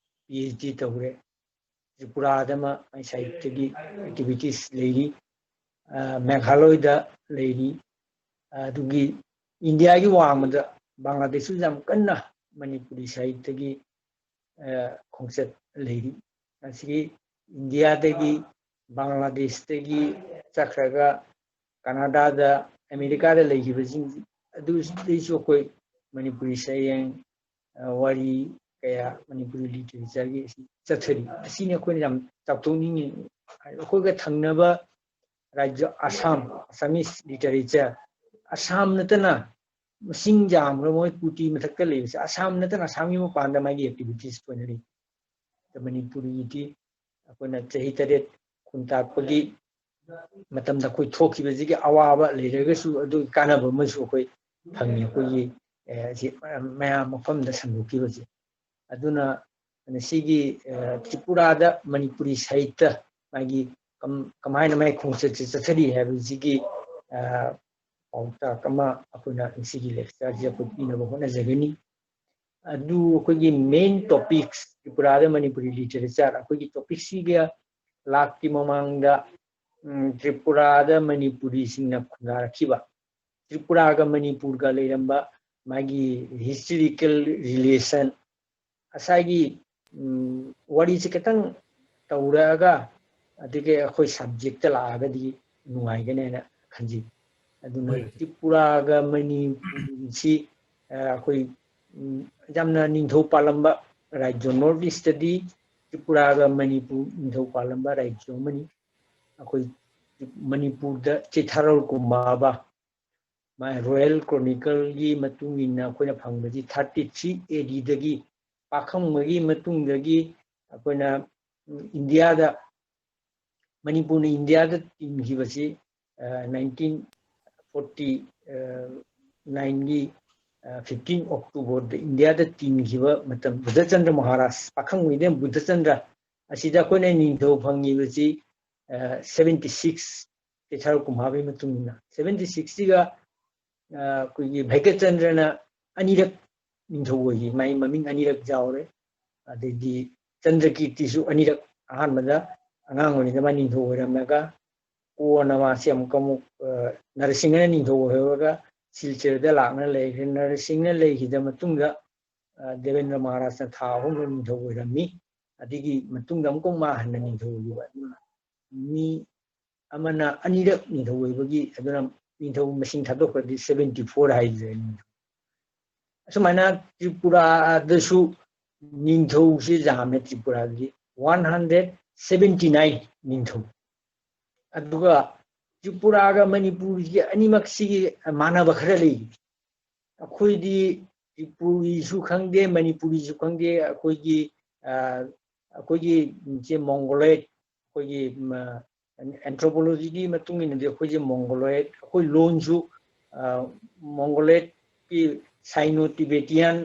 P H D ꯇꯧꯔꯦ꯫ ꯇ꯭ꯔꯤꯄꯨꯔꯥꯗ ꯑꯃ ꯃꯥꯏ ꯁꯥꯍꯤꯇ꯭ꯌꯒꯤ activities ꯂꯩꯔꯤ꯫ ꯑ, ꯃꯦꯘꯥꯂꯣꯏꯗ ꯂꯩꯔꯤ꯫ ꯑꯗꯨꯒꯤ ꯏꯟꯗꯤꯌꯥꯒꯤ ꯋꯥꯡꯃꯗ ꯕꯪꯒ꯭ꯂꯥꯗꯦꯁꯁꯨ ꯌꯥꯝ ꯀꯟꯅ ꯃꯅꯤꯄꯨꯔꯤ ꯁꯥꯍꯤꯇ꯭ꯌꯒꯤ, ꯑ, ꯈꯣꯡꯆꯠ ꯂꯩꯔꯤ꯫ ꯑꯁꯤꯒꯤ ꯏꯟꯗꯤꯌꯥꯗꯒꯤ, ꯕꯪꯒ꯭ꯂꯥꯗꯦꯁꯇꯒꯤ ꯆꯠꯈ꯭ꯔꯒ ꯀꯅꯥꯗꯥꯗ, ꯑꯃꯦꯔꯤꯀꯥꯗ ꯂꯩꯈꯤꯕꯁꯤꯡ ꯑꯗꯨꯗꯩꯁꯨ ꯑꯩꯈꯣꯏ ꯃꯅꯤꯄꯨꯔꯤ ꯁꯩꯔꯦꯡ, ꯑ, ꯋꯥꯔꯤ ꯀꯌꯥ, ꯃꯅꯤꯄꯨꯔꯤ literatureꯒꯤ ꯑꯁꯤ ꯆꯠꯊꯔꯤ꯫ ꯑꯁꯤꯅꯤ ꯑꯩꯈꯣꯏꯅ ꯌꯥꯝ ꯆꯥꯎꯊꯣꯛꯅꯤꯡꯉꯤ꯫ ꯑꯩꯈꯣꯏꯒ ꯊꯪꯅꯕ ꯔꯥꯖ꯭ꯌ ꯑꯁꯥꯝ, Assamese literature, ꯑꯁꯥꯝ ꯅꯠꯇꯅ ꯃꯁꯤꯡ ꯌꯥꯝꯈ꯭ꯔ ꯃꯣꯏ ꯀꯣꯇꯤ ꯃꯊꯛꯇ ꯂꯩꯕꯁꯦ꯫ ꯑꯁꯥꯝ ꯅꯠꯇꯅ ꯑꯁꯥꯝꯒꯤ ꯃꯄꯥꯟꯗ ꯃꯥꯒꯤ activities ꯊꯣꯏꯅ ꯂꯩ꯫ ꯃꯅꯤꯄꯨꯔꯤꯒꯤꯗꯤ ꯑꯩꯈꯣꯏꯅ ꯆꯍꯤ ꯇꯔꯦꯠ ꯈꯨꯟꯇꯥꯛꯄꯒꯤ ꯃꯇꯝꯗ ꯑꯩꯈꯣꯏ ꯊꯣꯛꯈꯤꯕꯁꯤꯒꯤ ꯑꯋꯥꯕ ꯂꯩꯔꯒꯁꯨ ꯑꯗꯨꯒꯤ ꯀꯥꯟꯅꯕ ꯑꯃꯁꯨ ꯑꯩꯈꯣꯏ ꯐꯪꯉꯤ꯫ ꯑꯩꯈꯣꯏꯒꯤ, ꯑꯦ, ꯑꯁꯤ ꯃꯌꯥꯝ ꯃꯐꯝꯗ ꯁꯟꯗꯣꯛꯈꯤꯕꯁꯦ꯫ ꯑꯗꯨꯅ ꯉꯁꯤꯒꯤ, ꯑꯦ, ꯇ꯭ꯔꯤꯄꯨꯔꯥꯗ ꯃꯅꯤꯄꯨꯔꯤ ꯁꯥꯍꯤꯇ꯭ꯌ ꯃꯥꯒꯤ ꯀꯝ-, ꯀꯃꯥꯏꯅ ꯃꯥꯒꯤ ꯈꯣꯡꯆꯠꯁꯦ ꯆꯠꯊꯔꯤ ꯍꯥꯏꯕꯁꯤꯒꯤ, ꯑ, ꯄꯥꯎꯇꯥꯛ ꯑꯃ ꯑꯩꯈꯣꯏꯅ ꯉꯁꯤꯒꯤ lectureꯁꯦ ꯑꯩꯈꯣꯏ ꯄꯤꯅꯕ ꯍꯣꯠꯅꯖꯒꯅꯤ꯫ ꯑꯗꯨ ꯑꯩꯈꯣꯏꯒꯤ main topics, ꯇ꯭ꯔꯤꯄꯨꯔꯥꯗ ꯃꯅꯤꯄꯨꯔꯤ literature, ꯑꯩꯈꯣꯏꯒꯤ topicꯁꯤꯒ ꯂꯥꯛꯀꯤ ꯃꯃꯥꯡꯗ, ꯎꯝ, ꯇ꯭ꯔꯤꯄꯨꯔꯥꯗ ꯃꯅꯤꯄꯨꯔꯤꯁꯤꯡꯅ ꯈꯨꯟꯗꯥꯔꯛꯈꯤꯕ, ꯇ꯭ꯔꯤꯄꯨꯔꯥꯒ ꯃꯅꯤꯄꯨꯔꯒ ꯂꯩꯔꯝꯕ ꯃꯥꯒꯤ historical relation, ꯉꯁꯥꯏꯒꯤ, ꯎꯝ, ꯋꯥꯔꯤꯁꯦ ꯈꯤꯇꯪ ꯇꯧꯔꯛꯑꯒ, ꯑꯗꯒꯤ ꯑꯩꯈꯣꯏ subjectꯇ ꯂꯥꯛꯑꯒꯗꯤ ꯅꯨꯡꯉꯥꯏꯒꯅꯦꯅ ꯈꯟꯖꯩ꯫ ꯑꯗꯨꯅ ꯍꯣꯏ꯫ ꯇ꯭ꯔꯤꯄꯨꯔꯥꯒ ꯃꯅꯤꯄꯨꯔꯁꯤ, ꯑ, ꯑꯩꯈꯣꯏ, ꯎꯝ, ꯌꯥꯝꯅ ꯅꯤꯡꯊꯧ ꯄꯥꯜꯂꯝꯕ ꯔꯥꯖ꯭ꯌ, North Eastꯇꯗꯤ ꯇ꯭ꯔꯤꯄꯨꯔꯥꯒ ꯃꯅꯤꯄꯨꯔ ꯅꯤꯡꯊꯧ ꯄꯥꯜꯂꯝꯕ ꯔꯥꯖ꯭ꯌ ꯑꯃꯅꯤ꯫ ꯑꯩꯈꯣꯏ ꯃꯅꯤꯄꯨꯔꯗ ꯆꯤꯊꯥꯔꯧ ꯀꯨꯝꯕꯥꯕ, ꯃꯥꯏ Royal Chronicleꯒꯤ ꯃꯇꯨꯡ ꯏꯟꯅ ꯑꯩꯈꯣꯏꯅ ꯐꯪꯕꯁꯤ thirty three ADꯗꯒꯤ ꯄꯥꯈꯪꯕꯒꯤ ꯃꯇꯨꯡꯗꯒꯤ ꯑꯩꯈꯣꯏꯅ, ꯎꯝ, ꯏꯟꯗꯤꯌꯥꯗ, ꯃꯅꯤꯄꯨꯔꯅ ꯏꯟꯗꯤꯌꯥꯗ ꯇꯤꯟꯈꯤꯕꯁꯤ, ꯑ, nineteen forty, ꯑ, nineꯒꯤ, ꯑ, fifteen Octoberꯗ ꯏꯟꯗꯤꯌꯥꯗ ꯇꯤꯟꯈꯤꯕ ꯃꯇꯝ, ꯕꯨꯙꯆꯟꯗ꯭ꯔ ꯃꯍꯥꯔꯥꯖ, ꯄꯥꯈꯪꯕꯒꯤꯗ ꯕꯨꯙꯆꯟꯗ꯭ꯔ, ꯑꯁꯤꯗ ꯑꯩꯈꯣꯏꯅ ꯅꯤꯡꯊꯧ ꯐꯪꯉꯤꯕꯁꯤ, ꯑ, seventy six, ꯀꯦꯊꯥꯔ ꯀꯨꯝꯍꯥꯕꯒꯤ ꯃꯇꯨꯡ ꯏꯟꯅ seventy sixꯁꯤꯒ, ꯑ, ꯑꯩꯈꯣꯏꯒꯤ ꯚꯩꯀꯆꯟꯗ꯭ꯔꯅ ꯑꯅꯤꯔꯛ ꯅꯤꯡꯊꯧ ꯑꯣꯏꯈꯤ, ꯃꯥꯒꯤ ꯃꯃꯤꯡ ꯑꯅꯤꯔꯛ ꯌꯥꯎꯔꯦ꯫ ꯑꯗꯩꯗꯤ ꯆꯟꯗ꯭ꯔꯀꯤꯔꯇꯤꯁꯨ ꯑꯅꯤꯔꯛ, ꯑꯍꯥꯟꯕꯗ ꯑꯉꯥꯡ ꯑꯣꯏꯔꯤꯉꯩꯗ ꯃꯥ ꯅꯤꯡꯊꯧ ꯑꯣꯏꯔꯝꯃꯒ, ꯀꯣꯟꯅ ꯃꯥꯁꯤ ꯑꯃꯨꯛꯀ ꯑꯃꯨꯛ, ꯑ, ꯅꯔꯁꯤꯡꯍꯅ ꯅꯤꯡꯊꯧ ꯑꯣꯏꯍꯧꯔꯒ ꯁꯤꯜꯆꯔꯗ ꯂꯥꯛꯅ ꯂꯩꯈ꯭ꯔꯦ꯫ ꯅꯔꯁꯤꯡꯍꯅ ꯂꯩꯈꯤꯗ ꯃꯇꯨꯡꯗ, ꯑ, ꯗꯦꯕꯦꯟꯗ꯭ꯔ ꯃꯍꯥꯔꯥꯖꯅ ꯊꯥ ꯑꯍꯨꯝ ꯅꯤꯡꯊꯧ ꯑꯣꯏꯔꯝꯃꯤ꯫ ꯑꯗꯒꯤ ꯃꯇꯨꯡꯗ ꯑꯃꯨꯛꯀ ꯃꯥ ꯍꯟꯅ ꯅꯤꯡꯊꯧ ꯑꯣꯏꯈꯤꯕ꯫ ꯑꯗꯨꯅ ꯃꯤ ꯑꯃꯅ ꯑꯅꯤꯔꯛ ꯅꯤꯡꯊꯧ ꯑꯣꯏꯕꯒꯤ, ꯑꯗꯨꯅ ꯅꯤꯡꯊꯧ ꯃꯁꯤꯡ ꯊꯥꯗꯣꯛꯈ꯭ꯔꯗꯤ seventy four ꯍꯥꯏꯗ꯭ꯔꯦ ꯅꯤꯡꯊꯧ꯫ ꯑꯁꯨꯃꯥꯏꯅ ꯇ꯭ꯔꯤꯄꯨꯔꯥꯗꯁꯨ ꯅꯤꯡꯊꯧꯁꯤ ꯌꯥꯝꯃꯦ꯫ ꯇ꯭ꯔꯤꯄꯨꯔꯥꯗꯗꯤ one hundred seventy nine ꯅꯤꯡꯊꯧ꯫ ꯑꯗꯨꯒ ꯇ꯭ꯔꯤꯄꯨꯔꯥꯒ ꯃꯅꯤꯄꯨꯔꯒꯤ ꯑꯅꯤꯃꯛꯁꯤꯒꯤ ꯃꯥꯟꯅꯕ ꯈꯔ ꯂꯩ꯫ ꯑꯩꯈꯣꯏꯗꯤ ꯇ꯭ꯔꯤꯄꯨꯔꯤꯁꯨ ꯈꯪꯗꯦ, ꯃꯅꯤꯄꯨꯔꯤꯁꯨ ꯈꯪꯗꯦ꯫ ꯑꯩꯈꯣꯏꯒꯤ ꯑ, ꯑꯩꯈꯣꯏꯒꯤ ꯁꯦ ꯃꯣꯡꯒꯣꯂꯣꯏꯗ, ꯑꯩꯈꯣꯏꯒꯤ ꯑꯦꯟꯊ꯭ꯔꯣꯄꯣꯂꯣꯖꯤꯒꯤ ꯃꯇꯨꯡ ꯏꯟꯅꯗꯤ ꯑꯩꯈꯣꯏꯁꯦ ꯃꯣꯡꯒꯣꯂꯣꯏꯗ, ꯑꯩꯈꯣꯏ ꯂꯣꯟꯁꯨ ꯃꯣꯡꯒꯣꯂꯣꯏꯗꯀꯤ ꯁꯥꯏꯅꯣ ꯇꯤꯕꯦꯇꯤꯌꯥꯟ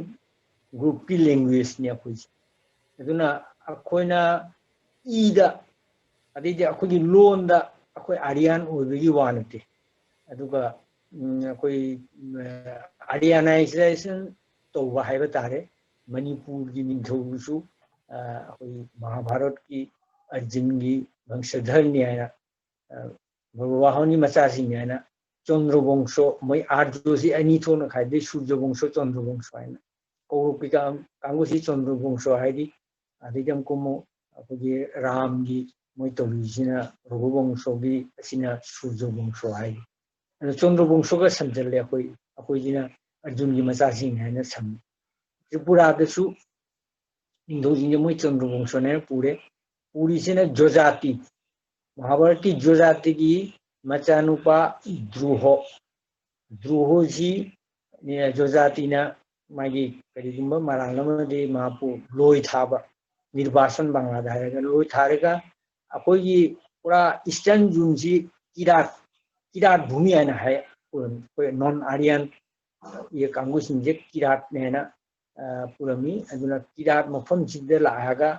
ꯒ꯭ꯔꯨꯞꯀꯤ ꯂꯦꯡꯒ꯭ꯋꯦꯖꯅꯤ ꯑꯩꯈꯣꯏꯁꯦ꯫ ꯑꯗꯨꯅ ꯑꯩꯈꯣꯏꯅ ꯏꯗ, ꯑꯗꯩꯗꯤ ꯑꯩꯈꯣꯏꯒꯤ ꯂꯣꯟꯗ ꯑꯩꯈꯣꯏ ꯑꯥꯔꯤꯌꯥꯟ ꯑꯣꯏꯕꯒꯤ ꯋꯥ ꯅꯠꯇꯦ꯫ ꯑꯗꯨꯒ ꯑꯩꯈꯣꯏ ꯑꯥꯔꯤꯌꯥꯅꯥꯏꯖꯦꯁꯟ ꯇꯧꯕ ꯍꯥꯏꯕ ꯇꯥꯔꯦ꯫ ꯃꯅꯤꯄꯨꯔꯒꯤ ꯅꯤꯡꯊꯧꯁꯨ ꯑꯩꯈꯣꯏ ꯃꯍꯥꯚꯥꯔꯠꯀꯤ ꯑꯔꯖꯨꯟꯒꯤ ꯋꯪꯁꯙꯔꯅꯤ ꯍꯥꯏꯅ ꯕꯕꯥꯍꯣꯟꯒꯤ ꯃꯆꯥꯁꯤꯡꯅꯤ ꯍꯥꯏꯅ ꯆꯟꯗ꯭ꯔꯕꯪꯁꯣ, ꯃꯣꯏ ꯑꯥꯔꯖꯨꯁꯤ ꯑꯅꯤ ꯊꯣꯛꯅ ꯈꯥꯏꯗꯣꯛꯏ, ꯁꯨꯔꯖꯕꯪꯁꯣ, ꯆꯟꯗ꯭ꯔꯕꯪꯁꯣ ꯍꯥꯏꯅ꯫ ꯀꯧꯔꯛꯄꯤ ꯀꯥꯡꯕꯨꯁꯤ ꯆꯟꯗ꯭ꯔꯕꯪꯁꯣ ꯍꯥꯏꯔꯤ꯫ ꯑꯗꯩꯗꯤ ꯑꯃꯨꯛꯀ ꯑꯃꯨꯛ ꯑꯩꯈꯣꯏꯒꯤ ꯔꯥꯝꯒꯤ ꯃꯣꯏ ꯇꯧꯔꯤꯁꯤꯅ ꯔꯘꯨꯕꯪꯁꯣꯒꯤ, ꯑꯁꯤꯅ ꯁꯨꯔꯖꯕꯪꯁꯣ ꯍꯥꯏꯔꯤ꯫ ꯑꯗꯣ ꯆꯟꯗ꯭ꯔꯕꯪꯁꯣꯒ ꯁꯝꯖꯜꯂꯦ ꯑꯩꯈꯣꯏ, ꯑꯩꯈꯣꯏꯁꯤꯅ ꯑꯔꯖꯨꯟꯒꯤ ꯃꯆꯥꯁꯤꯡ ꯍꯥꯏꯅ ꯁꯝꯃꯤ꯫ ꯇ꯭ꯔꯤꯄꯨꯔꯥꯗꯁꯨ ꯅꯤꯡꯊꯧꯁꯤꯡꯁꯦ ꯃꯣꯏ ꯆꯟꯗ꯭ꯔꯕꯪꯁꯣꯅꯦꯅ ꯄꯨꯔꯦ꯫ ꯄꯨꯔꯤꯁꯤꯅ ꯖꯣꯖꯥꯇꯤ, ꯃꯍꯥꯚꯥꯔꯠꯀꯤ ꯖꯣꯖꯥꯇꯤꯒꯤ ꯃꯆꯥꯅꯨꯄꯥ ꯗ꯭ꯔꯨꯍꯣ꯫ ꯗ꯭ꯔꯨꯍꯣꯁꯤ ꯖꯣꯖꯥꯇꯤꯅ ꯃꯥꯒꯤ ꯀꯔꯤꯒꯨꯝꯕ ꯃꯔꯥꯜ ꯑꯃꯗꯤ ꯃꯍꯥꯛꯄꯨ ꯂꯣꯏ ꯊꯥꯕ, ꯅꯤꯔꯕꯥꯁꯟ ꯕꯪꯂꯥꯗ ꯍꯥꯏꯔꯒ ꯂꯣꯏ ꯊꯥꯔꯒ ꯑꯩꯈꯣꯏꯒꯤ ꯄꯨꯔꯥ ꯏꯁꯇꯔꯟ ꯖꯣꯟꯁꯤ ꯀꯤꯔꯥꯠ, ꯀꯤꯔꯥꯠ ꯚꯨꯃꯤ ꯍꯥꯏꯅ ꯍꯥꯏ꯫ ꯑꯩꯈꯣꯏ ꯅꯣꯟ ꯑꯥꯔꯤꯌꯟ ꯀꯥꯡꯕꯨꯁꯤꯡꯁꯦ ꯀꯤꯔꯥꯠꯅꯦꯅ ꯄꯨꯔꯝꯃꯤ꯫ ꯑꯗꯨꯅ ꯀꯤꯔꯥꯠ ꯃꯐꯝꯁꯤꯗ ꯂꯥꯛꯑꯒ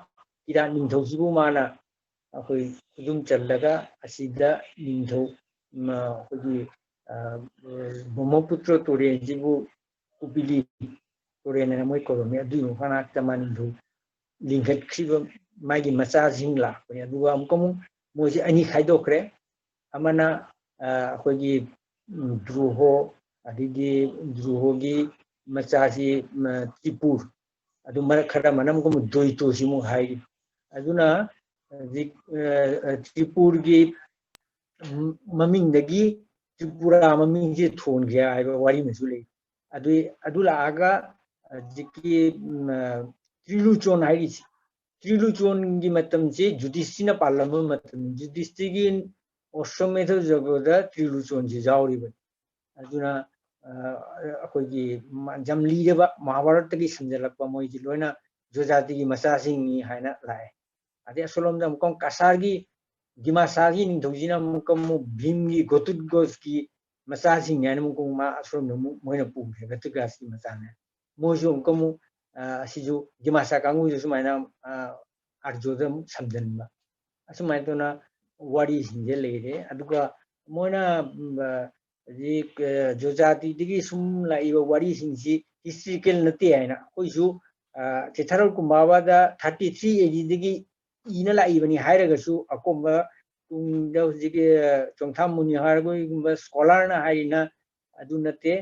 ꯀꯤꯔꯥꯠ ꯅꯤꯡꯊꯧꯁꯤꯕꯨ ꯃꯥꯅ ꯑꯩꯈꯣꯏ ꯈꯨꯗꯨꯝ ꯆꯜꯂꯒ ꯑꯁꯤꯗ ꯅꯤꯡꯊꯧ ꯑꯩꯈꯣꯏꯒꯤ ꯕ꯭ꯔꯍꯃꯄꯨꯇ꯭ꯔ ꯇꯨꯔꯦꯜꯁꯤꯕꯨ ꯀꯨꯄꯤꯂꯤ ꯇꯨꯔꯦꯜ ꯍꯥꯏꯅ ꯃꯣꯏ ꯀꯧꯔꯝꯃꯤ꯫ ꯑꯗꯨꯒꯤ ꯃꯅꯥꯛꯇ ꯃꯥ ꯅꯤꯡꯊꯧ ꯂꯤꯡꯈꯠꯈ꯭ꯔꯤꯕ ꯃꯥꯒꯤ ꯃꯆꯥꯁꯤꯡ ꯂꯥꯛꯄꯅꯤ꯫ ꯑꯗꯨꯒ ꯑꯃꯨꯛꯀ ꯑꯃꯨꯛ ꯃꯣꯏꯁꯦ ꯑꯅꯤ ꯈꯥꯏꯗꯣꯛꯈ꯭ꯔꯦ꯫ ꯑꯃꯅ ꯑꯩꯈꯣꯏꯒꯤ ꯗ꯭ꯔꯨꯍꯣ, ꯑꯗꯒꯤ ꯗ꯭ꯔꯨꯍꯣꯒꯤ ꯃꯆꯥꯁꯤ ꯇ꯭ꯔꯤꯄꯨꯔ, ꯑꯗꯨ ꯃꯔꯛ ꯈꯔ ꯑꯃꯅ ꯑꯃꯨꯛꯀ ꯑꯃꯨꯛ ꯗꯣꯏꯇꯣꯁꯤ ꯑꯃꯨꯛ ꯍꯥꯏꯔꯤ꯫ ꯑꯗꯨꯅ ꯍꯧꯖꯤꯛ ꯇ꯭ꯔꯤꯄꯨꯔꯒꯤ ꯃꯃꯤꯡꯗꯒꯤ ꯇ꯭ꯔꯤꯄꯨꯔꯥ ꯃꯃꯤꯡꯁꯦ ꯊꯣꯟꯈ꯭ꯔꯦ ꯍꯥꯏꯕ ꯋꯥꯔꯤ ꯑꯃꯁꯨ ꯂꯩ꯫ ꯑꯗꯨ, ꯑꯗꯨ ꯂꯥꯛꯑꯒ ꯍꯧꯖꯤꯛꯀꯤ ꯇ꯭ꯔꯤꯂꯨꯆꯣꯟ ꯍꯥꯏꯔꯤꯁꯦ, ꯇ꯭ꯔꯤꯂꯨꯆꯣꯟꯒꯤ ꯃꯇꯝꯁꯤ ꯖꯨꯗꯤꯁꯇꯤꯅ ꯄꯥꯜꯂꯝꯕ ꯃꯇꯝ, ꯖꯨꯗꯤꯁꯇꯤꯒꯤ ꯑꯣꯁꯃꯦꯙ ꯖꯒꯗ ꯇ꯭ꯔꯤꯂꯨꯆꯣꯟꯁꯤ ꯌꯥꯎꯔꯤꯕꯅꯤ꯫ ꯑꯗꯨꯅ ꯑꯩꯈꯣꯏꯒꯤ ꯖꯝꯂꯤꯗꯕ ꯃꯍꯥꯚꯥꯔꯠꯇꯒꯤ ꯁꯝꯖꯜꯂꯛꯄ ꯃꯣꯏꯁꯤ ꯂꯣꯏꯅ ꯖꯨꯖꯥꯇꯤꯒꯤ ꯃꯆꯥꯁꯤꯡꯅꯤ ꯍꯥꯏꯅ ꯂꯥꯛꯑꯦ꯫ ꯑꯗꯩ ꯑꯁꯣꯝꯂꯣꯝꯗ ꯑꯃꯨꯛꯀ ꯀꯁꯥꯔꯒꯤ ꯗꯤꯃꯥꯁꯥꯒꯤ ꯅꯤꯡꯊꯧꯁꯤꯅ ꯑꯃꯨꯛꯀ ꯑꯃꯨꯛ ꯚꯤꯝꯒꯤ ꯘꯇꯣꯠꯒꯖꯒꯤ ꯃꯆꯥꯁꯤꯡꯅꯤ ꯍꯥꯏꯅ ꯑꯃꯨꯛꯀ ꯑꯃꯨꯛ ꯃꯥ ꯑꯁꯣꯝꯗ ꯑꯃꯨꯛ ꯃꯣꯏꯅ ꯄꯨꯈ꯭ꯔꯦ, ꯘꯇꯣꯠꯒꯖꯒꯤ ꯃꯆꯥꯅꯦ꯫ ꯃꯣꯏꯁꯨ ꯑꯃꯨꯛꯀ ꯑꯃꯨꯛ ꯑꯁꯤꯁꯨ ꯗꯤꯃꯥꯁꯥ ꯀꯥꯡꯕꯨꯁꯨ ꯁꯨꯃꯥꯏꯅ ꯑꯥꯔꯖꯣꯗ ꯑꯃꯨꯛ ꯁꯝꯖꯟꯕ꯫ ꯑꯁꯨꯃꯥꯏꯅ ꯇꯧꯅ ꯋꯥꯔꯤꯁꯤꯡꯁꯦ ꯂꯩꯔꯦ꯫ ꯑꯗꯨꯒ ꯃꯣꯏꯅ ꯍꯧꯖꯤꯛ ꯖꯨꯖꯥꯇꯤꯗꯒꯤ ꯁꯨꯝ ꯂꯥꯛꯏꯕ ꯋꯥꯔꯤꯁꯤꯡꯁꯤ ꯍꯤꯁꯇ꯭ꯔꯤꯀꯦꯜ ꯅꯠꯇꯦ ꯍꯥꯏꯅ ꯑꯩꯈꯣꯏꯁꯨ ꯆꯤꯊꯔꯣꯜ ꯀꯨꯝꯕꯥꯕꯗ ꯊꯥꯔꯇꯤ ꯊ꯭ꯔꯤ ꯑꯦ ꯗꯤꯗꯒꯤ ꯏꯅ ꯂꯥꯛꯏꯕꯅꯤ ꯍꯥꯏꯔꯒꯁꯨ ꯑꯀꯣꯝꯕ ꯇꯨꯡꯗ ꯍꯧꯖꯤꯛꯀꯤ ꯆꯣꯡꯊꯥꯝ ꯃꯨꯅꯤ ꯍꯥꯏꯔꯒꯨꯝꯕ ꯁ꯭ꯀꯣꯂꯔꯅ ꯍꯥꯏꯔꯤꯅ ꯑꯗꯨ ꯅꯠꯇꯦ꯫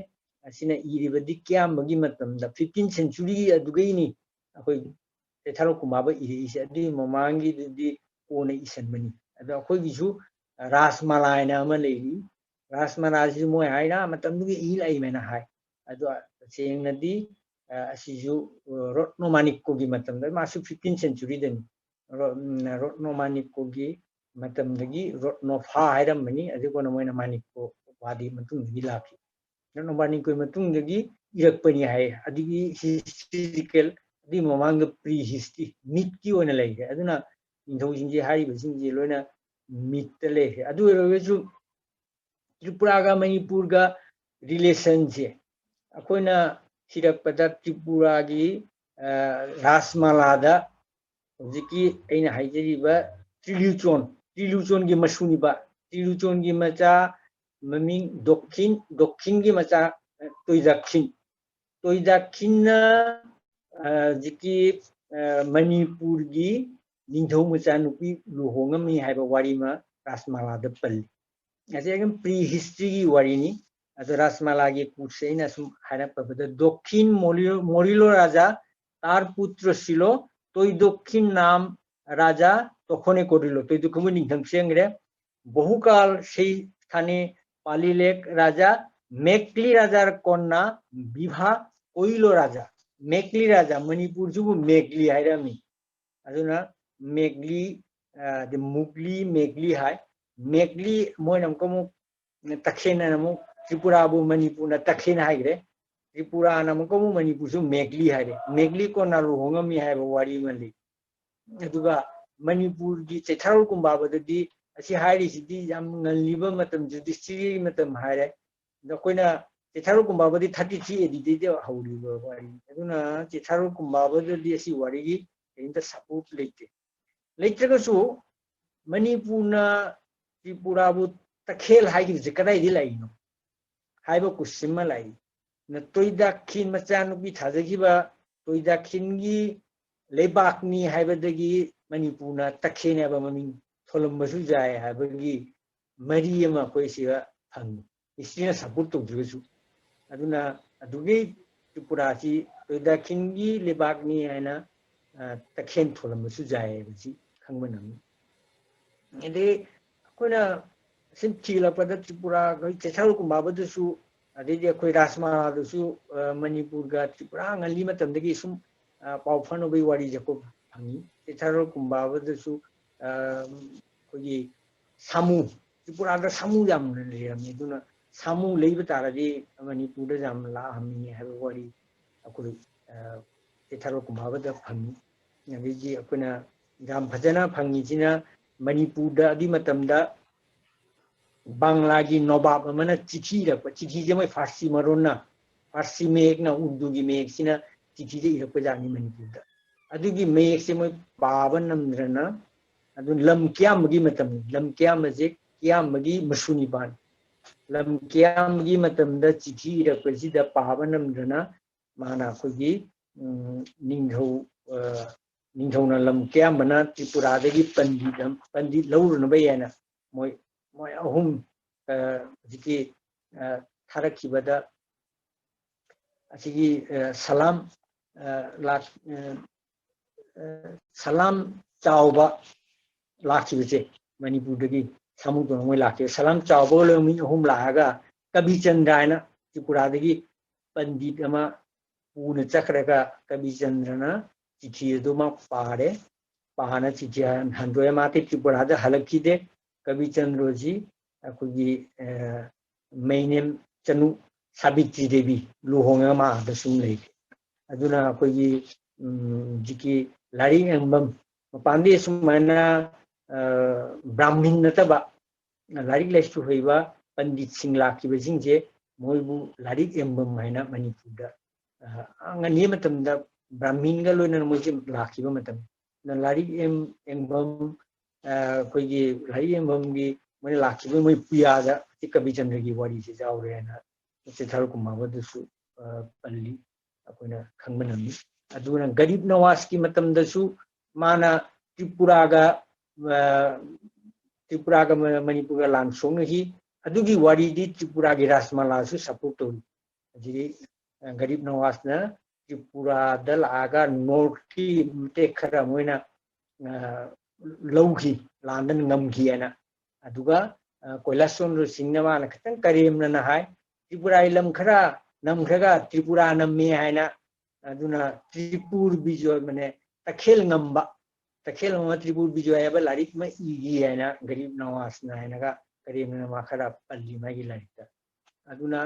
ꯑꯁꯤꯅ ꯏꯔꯤꯕꯗꯤ ꯀꯌꯥꯝꯕꯒꯤ ꯃꯇꯝꯗ ꯐꯤꯐꯇꯤꯟ ꯁꯦꯟꯆꯨꯔꯤ ꯑꯗꯨꯒꯩꯅꯤ ꯑꯩꯈꯣꯏ ꯆꯤꯊꯔꯣꯜ ꯀꯨꯝꯕꯥꯕ ꯏꯔꯛꯏꯁꯦ꯫ ꯑꯗꯨꯒꯤ ꯃꯃꯥꯡꯒꯤꯗꯨꯗꯤ ꯀꯣꯟꯅ ꯏꯁꯟꯕꯅꯤ꯫ ꯑꯗꯣ ꯑꯩꯈꯣꯏꯒꯤꯁꯨ ꯔꯥꯁꯃꯥꯂꯥ ꯍꯥꯏꯅ ꯑꯃ ꯂꯩꯔꯤ꯫ ꯔꯥꯁꯃꯥꯂꯥꯁꯤꯁꯨ ꯃꯣꯏ ꯍꯥꯏꯅ ꯃꯇꯝꯗꯨꯒꯤ ꯏ ꯂꯥꯛꯏꯃꯦꯅ ꯍꯥꯏ꯫ ꯑꯗꯣ ꯇꯁꯦꯡꯅꯗꯤ ꯑꯁꯤꯁꯨ ꯔꯠꯅꯃꯥꯅꯤꯛꯀꯣꯒꯤ ꯃꯇꯝꯗ, ꯃꯥꯁꯨ ꯐꯤꯐꯇꯤꯟ ꯁꯦꯟꯆꯨꯔꯤꯗꯅꯤ꯫ ꯔꯠꯅꯃꯥꯅꯤꯛꯀꯣꯒꯤ ꯃꯇꯝꯗꯒꯤ ꯔꯠꯅꯣꯐꯥ ꯍꯥꯏꯔꯝꯕꯅꯤ, ꯑꯗꯨꯒ ꯃꯣꯏꯅ ꯃꯥꯅꯤꯛꯀꯣ ꯎꯄꯥꯗꯤ ꯃꯇꯨꯡꯗꯒꯤ ꯂꯥꯛꯈꯤ꯫ ꯔꯠꯅꯃꯥꯅꯤꯛꯀꯣꯒꯤ ꯃꯇꯨꯡꯗꯒꯤ ꯏꯔꯛꯄꯅꯤ ꯍꯥꯏ꯫ ꯑꯗꯨꯒꯤ ꯍꯤꯁꯇ꯭ꯔꯤꯀꯦꯜ, ꯑꯗꯨꯒꯤ ꯃꯃꯥꯡꯗ ꯄ꯭ꯔꯤ ꯍꯤꯁꯇ꯭ꯔꯤ, ꯃꯤꯠꯀꯤ ꯑꯣꯏꯅ ꯂꯩꯈ꯭ꯔꯦ꯫ ꯑꯗꯨꯅ ꯅꯤꯡꯊꯧꯁꯤꯡꯁꯦ, ꯍꯥꯏꯔꯤꯕꯁꯤꯡꯁꯦ ꯂꯣꯏꯅ ꯃꯤꯠꯇ ꯂꯩꯈ꯭ꯔꯦ꯫ ꯑꯗꯨ ꯑꯣꯏꯔꯒꯁꯨ ꯇ꯭ꯔꯤꯄꯨꯔꯥꯒ ꯃꯅꯤꯄꯨꯔꯒ ꯔꯤꯂꯦꯁꯟꯁꯦ ꯑꯩꯈꯣꯏꯅ ꯊꯤꯔꯛꯄꯗ ꯇ꯭ꯔꯤꯄꯨꯔꯥꯒꯤ ꯔꯥꯁꯃꯥꯂꯥꯗ ꯍꯧꯖꯤꯛꯀꯤ ꯑꯩꯅ ꯍꯥꯏꯖꯔꯤꯕ ꯇ꯭ꯔꯤꯂꯨꯆꯣꯟ, ꯇ꯭ꯔꯤꯂꯨꯆꯣꯟꯒꯤ ꯃꯁꯨꯅꯤꯕ, ꯇ꯭ꯔꯤꯂꯨꯆꯣꯟꯒꯤ ꯃꯆꯥ ꯃꯃꯤꯡ ꯗꯣꯈꯤꯟ, ꯗꯣꯈꯤꯟꯒꯤ ꯃꯆꯥ ꯇꯣꯏꯗꯥꯈꯤꯟ, ꯇꯣꯏꯗꯥꯈꯤꯟꯅ ꯍꯧꯖꯤꯛꯀꯤ ꯃꯅꯤꯄꯨꯔꯒꯤ ꯅꯤꯡꯊꯧ ꯃꯆꯥꯅꯨꯄꯤ ꯂꯨꯍꯣꯡꯉꯝꯃꯤ ꯍꯥꯏꯕ ꯋꯥꯔꯤ ꯑꯃ ꯔꯥꯁꯃꯥꯂꯥꯗ ꯄꯜꯂꯤ꯫ ꯑꯁꯤ ꯑꯗꯨꯝ ꯄ꯭ꯔꯤ ꯍꯤꯁꯇ꯭ꯔꯤꯒꯤ ꯋꯥꯔꯤꯅꯤ꯫ ꯑꯗꯣ ꯔꯥꯁꯃꯥꯂꯥꯒꯤ ꯀꯨꯠꯁꯦ ꯑꯩꯅ ꯁꯨꯝ ꯍꯥꯏꯔꯛꯄꯗ, ꯗꯣꯈꯤꯟ ꯃꯣꯔꯤꯂꯣ ꯔꯥꯖꯥ ꯇꯥꯔ ꯄꯨꯇ꯭ꯔ ꯁꯤꯂꯣ ꯇꯣꯏ ꯗꯣꯈꯤꯟ ꯅꯥꯝ ꯔꯥꯖꯥ ꯇꯣꯈꯣꯅꯦ ꯀꯣꯔꯤꯂꯣ, ꯇꯣꯏ ꯗꯣꯈꯤꯟꯕꯨ ꯅꯤꯡꯊꯝ ꯆꯦꯟꯈ꯭ꯔꯦ꯫ ꯕꯍꯨꯀꯥꯜ ꯁꯩ ꯊꯥꯅꯦ ꯄꯥꯂꯤꯂꯦꯛ ꯔꯥꯖꯥ ꯃꯦꯛꯂꯤ ꯔꯥꯖꯥ ꯀꯣꯟꯅ ꯕꯤꯚꯥ ꯀꯣꯏꯂꯣ ꯔꯥꯖꯥ꯫ ꯃꯦꯛꯂꯤ ꯔꯥꯖꯥ, ꯃꯅꯤꯄꯨꯔꯁꯤꯕꯨ ꯃꯦꯛꯂꯤ ꯍꯥꯏꯔꯝꯃꯤ꯫ ꯑꯗꯨꯅ ꯃꯦꯛꯂꯤ, ꯑꯗꯤ ꯃꯨꯛꯂꯤ, ꯃꯦꯛꯂꯤ ꯍꯥꯏ꯫ ꯃꯦꯛꯂꯤ ꯃꯣꯏꯅ ꯑꯃꯨꯛꯀ ꯑꯃꯨꯛ ꯇꯈꯦꯟꯅ ꯑꯃꯨꯛ ꯇ꯭ꯔꯤꯄꯨꯔꯥꯕꯨ ꯃꯅꯤꯄꯨꯔꯅ ꯇꯈꯦꯟ ꯍꯥꯏꯈ꯭ꯔꯦ, ꯇ꯭ꯔꯤꯄꯨꯔꯥꯅ ꯑꯃꯨꯛꯀ ꯑꯃꯨꯛ ꯃꯅꯤꯄꯨꯔꯁꯨ ꯃꯦꯒꯂꯤ ꯍꯥꯏꯔꯦ, ꯃꯦꯒꯂꯤ ꯀꯣꯟꯅ ꯂꯨꯍꯣꯡꯉꯝꯃꯤ ꯍꯥꯏꯕ ꯋꯥꯔꯤ ꯑꯃ ꯂꯩ꯫ ꯑꯗꯨꯒ ꯃꯅꯤꯄꯨꯔꯒꯤ ꯆꯩꯊꯥꯔꯣꯜ ꯀꯨꯝꯕꯥꯕꯗꯗꯤ ꯑꯁꯤ ꯍꯥꯏꯔꯤꯁꯤꯗꯤ ꯌꯥꯝ ꯉꯜꯂꯤꯕ ꯃꯇꯝ, ꯖꯨꯗꯤꯁꯇ꯭ꯔꯤꯒꯤ ꯃꯇꯝ ꯍꯥꯏꯔꯦ꯫ ꯑꯗꯣ ꯑꯩꯈꯣꯏꯅ Cheitharol ꯀꯨꯝꯕꯥꯕꯗꯤ thirty three A D ꯗꯒꯤ ꯍꯧꯔꯤꯕ ꯋꯥꯔꯤꯅꯤ꯫ ꯑꯗꯨꯅ ꯆꯩꯊꯥꯔꯣꯜ ꯀꯨꯝꯕꯥꯕꯗꯗꯤ ꯑꯁꯤ ꯋꯥꯔꯤꯒꯤ ꯀꯔꯤꯝꯇ ꯁꯄꯣꯔꯠ ꯂꯩꯇꯦ꯫ ꯂꯩꯇ꯭ꯔꯒꯁꯨ ꯃꯅꯤꯄꯨꯔꯅ ꯇ꯭ꯔꯤꯄꯨꯔꯥꯕꯨ ꯇꯈꯦꯜ ꯍꯥꯏꯈꯤꯕꯁꯦ ꯀꯗꯥꯏꯗꯒꯤ ꯂꯥꯛꯏꯅꯣ ꯍꯥꯏꯕ ꯀꯣꯏꯁꯟ ꯑꯃ ꯂꯥꯛꯏ꯫ ꯅ ꯇꯣꯏꯗꯥꯈꯤꯟ ꯃꯆꯥꯅꯨꯄꯤ ꯊꯥꯖꯈꯤꯕ ꯇꯣꯏꯗꯥꯈꯤꯟꯒꯤ ꯂꯩꯕꯥꯛꯅꯤ ꯍꯥꯏꯕꯗꯒꯤ ꯃꯅꯤꯄꯨꯔꯅ ꯇꯈꯦꯜ ꯍꯥꯏꯕ ꯃꯃꯤꯡ ꯊꯣꯜꯂꯝꯕꯁꯨ ꯌꯥꯏ ꯍꯥꯏꯕꯒꯤ ꯃꯔꯤ ꯑꯃ ꯑꯩꯈꯣꯏ ꯁꯤꯗ ꯐꯪꯉꯤ, ꯍꯤꯁꯇ꯭ꯔꯤꯅ ꯁꯄꯣꯔꯠ ꯇꯧꯗ꯭ꯔꯒꯁꯨ꯫ ꯑꯗꯨꯅ ꯑꯗꯨꯒꯤ ꯇ꯭ꯔꯤꯄꯨꯔꯥꯁꯤ ꯇꯣꯏꯗꯥꯈꯤꯟꯒꯤ ꯂꯩꯕꯥꯛꯅꯤ ꯍꯥꯏꯅ, ꯑ, ꯇꯈꯦꯜ ꯊꯣꯜꯂꯝꯕꯁꯨ ꯌꯥꯏ ꯍꯥꯏꯕꯁꯤ ꯈꯪꯕ ꯉꯝꯃꯤ꯫ ꯑꯗꯩ ꯑꯩꯈꯣꯏꯅ ꯁꯨꯝ ꯊꯤꯒꯠꯂꯛꯄꯗ ꯇ꯭ꯔꯤꯄꯨꯔꯥ, ꯑꯩꯈꯣꯏ ꯆꯩꯊꯥꯔꯣꯜ ꯀꯨꯝꯕꯥꯕꯗꯁꯨ, ꯑꯗꯩꯗꯤ ꯑꯩꯈꯣꯏ ꯔꯥꯖꯃꯥꯗꯁꯨ, ꯑ, ꯃꯅꯤꯄꯨꯔꯒ ꯇ꯭ꯔꯤꯄꯨꯔꯥ ꯉꯜꯂꯤ ꯃꯇꯝꯗꯒꯤ ꯁꯨꯝ, ꯑ, ꯄꯥꯎ ꯐꯥꯎꯅꯕꯒꯤ ꯋꯥꯔꯤꯁꯦ ꯑꯩꯈꯣꯏ ꯐꯪꯉꯤ꯫ ꯆꯩꯊꯥꯔꯣꯜ ꯀꯨꯝꯕꯥꯕꯗꯁꯨ, ꯑ, ꯑꯩꯈꯣꯏꯒꯤ ꯁꯥꯃꯨ, ꯇ꯭ꯔꯤꯄꯨꯔꯥꯗ ꯁꯥꯃꯨ ꯌꯥꯝꯅ ꯂꯩꯔꯝꯃꯤ꯫ ꯑꯗꯨꯅ ꯁꯥꯃꯨ ꯂꯩꯕ ꯇꯥꯔꯗꯤ ꯃꯅꯤꯄꯨꯔꯗ ꯌꯥꯝꯅ ꯂꯥꯛꯑꯝꯃꯤ ꯍꯥꯏꯕ ꯋꯥꯔꯤ ꯑꯩꯈꯣꯏ, ꯑ, ꯆꯩꯊꯥꯔꯣꯜ ꯀꯨꯝꯕꯥꯕꯗ ꯐꯪꯉꯤ꯫ ꯑꯗꯒꯤ ꯑꯩꯈꯣꯏꯅ ꯌꯥꯝ ꯐꯖꯅ ꯐꯪꯉꯤꯁꯤꯅ ꯃꯅꯤꯄꯨꯔꯗ ꯑꯗꯨꯒꯤ ꯃꯇꯝꯗ ꯕꯪꯂꯥꯒꯤ ꯅꯣꯕꯥꯕ ꯑꯃꯅ ꯆꯤꯊꯤ ꯏꯔꯛꯄ, ꯆꯤꯊꯤꯁꯦ ꯃꯣꯏ ꯐꯥꯔꯁꯤ ꯃꯔꯣꯟꯅ, ꯐꯥꯔꯁꯤ ꯃꯌꯦꯛꯅ ꯎꯔꯗꯨꯒꯤ ꯃꯌꯦꯛꯁꯤꯅ ꯆꯤꯊꯤꯁꯦ ꯏꯔꯛꯄ ꯖꯥꯠꯅꯤ ꯃꯅꯤꯄꯨꯔꯗ꯫ ꯑꯗꯨꯒꯤ ꯃꯌꯦꯛꯁꯦ ꯃꯣꯏ ꯄꯥꯕ ꯅꯝꯗ꯭ꯔꯅ, ꯑꯗꯨ ꯂꯝ ꯀꯤꯌꯥꯝꯕꯒꯤ ꯃꯇꯝꯅꯤ꯫ ꯂꯝ ꯀꯤꯌꯥꯝꯕꯁꯦ ꯀꯤꯌꯥꯝꯕꯒꯤ ꯃꯁꯨ ꯅꯤꯄꯥꯟ꯫ ꯂꯝ ꯀꯤꯌꯥꯝꯕꯒꯤ ꯃꯇꯝꯗ ꯆꯤꯊꯤ ꯏꯔꯛꯄꯁꯤꯗ ꯄꯥꯕ ꯅꯝꯗ꯭ꯔꯅ ꯃꯥꯅ ꯑꯩꯈꯣꯏꯒꯤ, ꯎꯝ, ꯅꯤꯡꯊꯧ, ꯑ, ꯅꯤꯡꯊꯧꯅ ꯂꯝ ꯀꯤꯌꯥꯝꯕꯅ ꯇ꯭ꯔꯤꯄꯨꯔꯥꯗꯒꯤ ꯄꯟꯗꯤꯠ ꯑꯃ, ꯄꯟꯗꯤꯠ ꯂꯧꯔꯨꯅꯕ ꯍꯥꯏꯅ ꯃꯣꯏ, ꯃꯣꯏ ꯑꯍꯨꯝ, ꯑ, ꯍꯧꯖꯤꯛꯀꯤ, ꯑ, ꯊꯥꯔꯛꯈꯤꯕꯗ ꯑꯁꯤꯒꯤ, ꯑ, ꯁꯂꯥꯝ, ꯑ, ꯂꯥꯛ-, ꯑ, ꯑ, ꯁꯂꯥꯝ ꯆꯥꯎꯕ ꯂꯥꯛꯈꯤꯕꯁꯦ, ꯃꯅꯤꯄꯨꯔꯗꯒꯤ ꯁꯥꯃꯨ ꯇꯣꯡꯉ ꯃꯣꯏ ꯂꯥꯛꯈꯤꯕ꯫ ꯁꯂꯥꯝ ꯆꯥꯎꯕꯒ ꯂꯣꯏꯅ ꯃꯤ ꯑꯍꯨꯝ ꯂꯥꯛꯑꯒ ꯀꯕꯤꯆꯟꯗ꯭ꯔ ꯍꯥꯏꯅ ꯇ꯭ꯔꯤꯄꯨꯔꯥꯗꯒꯤ ꯄꯟꯗꯤꯠ ꯑꯃ ꯄꯨꯅ ꯆꯠꯈ꯭ꯔꯒ ꯀꯕꯤꯆꯟꯗ꯭ꯔꯅ ꯆꯤꯊꯤ ꯑꯗꯨꯃꯛ ꯄꯥꯔꯦ꯫ ꯄꯥꯅ ꯆꯤꯊꯤ ꯍꯟꯗꯣꯛꯑꯦ꯫ ꯃꯥꯗꯤ ꯇ꯭ꯔꯤꯄꯨꯔꯥꯗ ꯍꯜꯂꯛꯈꯤꯗꯦ꯫ ꯀꯕꯤꯆꯟꯗ꯭ꯔꯁꯤ ꯑꯩꯈꯣꯏꯒꯤ, ꯑ, ꯃꯩꯅꯦꯝ ꯆꯅꯨ ꯁꯥꯕꯤꯇ꯭ꯔꯤ ꯗꯦꯕꯤ ꯂꯨꯍꯣꯡꯉꯒ ꯃꯥ ꯑꯥꯗ ꯁꯨꯝ ꯂꯩꯈ꯭ꯔꯦ꯫ ꯑꯗꯨꯅ ꯑꯩꯈꯣꯏꯒꯤ ꯎꯝ, ꯍꯧꯖꯤꯛꯀꯤ ꯂꯥꯏꯔꯤꯛ ꯌꯦꯡꯐꯝ ꯃꯄꯥꯟꯗꯤ ꯁꯨꯃꯥꯏꯅ ꯕ꯭ꯔꯥꯍꯃꯤꯟ ꯅꯠꯇꯕ ꯂꯥꯏꯔꯤꯛ ꯂꯥꯏꯁꯨ ꯍꯩꯕ ꯄꯟꯗꯤꯠꯁꯤꯡ ꯂꯥꯛꯈꯤꯕꯁꯤꯡꯁꯦ ꯃꯣꯏꯕꯨ ꯂꯥꯏꯔꯤꯛ ꯌꯦꯡꯐꯝ ꯍꯥꯏꯅ ꯃꯅꯤꯄꯨꯔꯗ ꯑꯉꯟꯕ ꯃꯇꯝꯗ ꯕ꯭ꯔꯥꯍꯃꯤꯟꯒ ꯂꯣꯏꯅꯅ ꯃꯣꯏꯁꯦ ꯂꯥꯛꯈꯤꯕ ꯃꯇꯝ꯫ ꯑꯗꯨꯅ ꯂꯥꯏꯔꯤꯛ ꯌꯦꯡꯐꯝ ꯑꯩꯈꯣꯏꯒꯤ ꯂꯥꯏꯔꯤꯛ ꯌꯦꯡꯐꯝꯒꯤ ꯃꯣꯏꯅ ꯂꯥꯛꯈꯤꯕ ꯃꯣꯏ ꯄꯨꯌꯥꯗ ꯍꯧꯖꯤꯛ ꯀꯕꯤꯆꯟꯗ꯭ꯔꯒꯤ ꯋꯥꯔꯤꯁꯦ ꯌꯥꯎꯔꯦꯅ ꯆꯤꯊꯥꯔꯨ ꯀꯨꯃꯥꯕꯗꯁꯨ ꯄꯜꯂꯤ, ꯑꯩꯈꯣꯏꯅ ꯈꯪꯕ ꯉꯝꯃꯤ꯫ ꯑꯗꯨꯅ ꯒꯔꯤꯕ ꯅꯋꯥꯖꯀꯤ ꯃꯇꯝꯗꯁꯨ ꯃꯥꯅ ꯇ꯭ꯔꯤꯄꯨꯔꯥꯒ ꯇ꯭ꯔꯤꯄꯨꯔꯥꯒ ꯃꯅꯤꯄꯨꯔꯒ ꯂꯥꯟ ꯁꯣꯛꯅꯈꯤ꯫ ꯑꯗꯨꯒꯤ ꯋꯥꯔꯤꯗꯤ ꯇ꯭ꯔꯤꯄꯨꯔꯥꯒꯤ ꯔꯥꯖꯃꯥꯂꯥꯁꯨ ꯁꯄꯣꯔꯠ ꯇꯧꯔꯤ꯫ ꯍꯧꯖꯤꯛ ꯒꯔꯤꯕ ꯅꯋꯥꯖꯅ ꯇ꯭ꯔꯤꯄꯨꯔꯥꯗ ꯂꯥꯛꯑꯒ ꯅꯣꯔꯠꯀꯤ ꯃꯇꯦꯛ ꯈꯔ ꯃꯣꯏꯅ ꯂꯧꯈꯤ, ꯂꯥꯟꯗ ꯉꯝꯈꯤ ꯍꯥꯏꯅ꯫ ꯑꯗꯨꯒ ꯀꯣꯏꯂꯥꯁ ꯆꯟꯗ꯭ꯔ ꯁꯤꯡꯅ ꯃꯥꯅ ꯈꯤꯇꯪ ꯀꯔꯦꯝꯅꯅ ꯍꯥꯏ, ꯇ꯭ꯔꯤꯄꯨꯔꯥꯒꯤ ꯂꯝ ꯈꯔ ꯅꯝꯈ꯭ꯔꯒ ꯇ꯭ꯔꯤꯄꯨꯔꯥ ꯅꯝꯃꯦ ꯍꯥꯏꯅ꯫ ꯑꯗꯨꯅ ꯇ꯭ꯔꯤꯄꯨꯔ ꯕꯤꯖꯣꯏ, ꯃꯅꯦ, ꯇꯈꯦꯜ ꯉꯝꯕ, ꯇꯈꯦꯜ ꯉꯝꯕ ꯇ꯭ꯔꯤꯄꯨꯔ ꯕꯤꯖꯣꯏ ꯍꯥꯏꯕ ꯂꯥꯏꯔꯤꯛ ꯑꯃ ꯏꯈꯤ ꯍꯥꯏꯅ ꯒꯔꯤꯕ ꯅꯋꯥꯖꯅ ꯍꯥꯏꯅꯒ ꯀꯔꯦꯝꯅꯅ ꯃꯥ ꯈꯔ ꯄꯜꯂꯤ ꯃꯥꯒꯤ ꯂꯥꯏꯔꯤꯛꯇ꯫ ꯑꯗꯨꯅ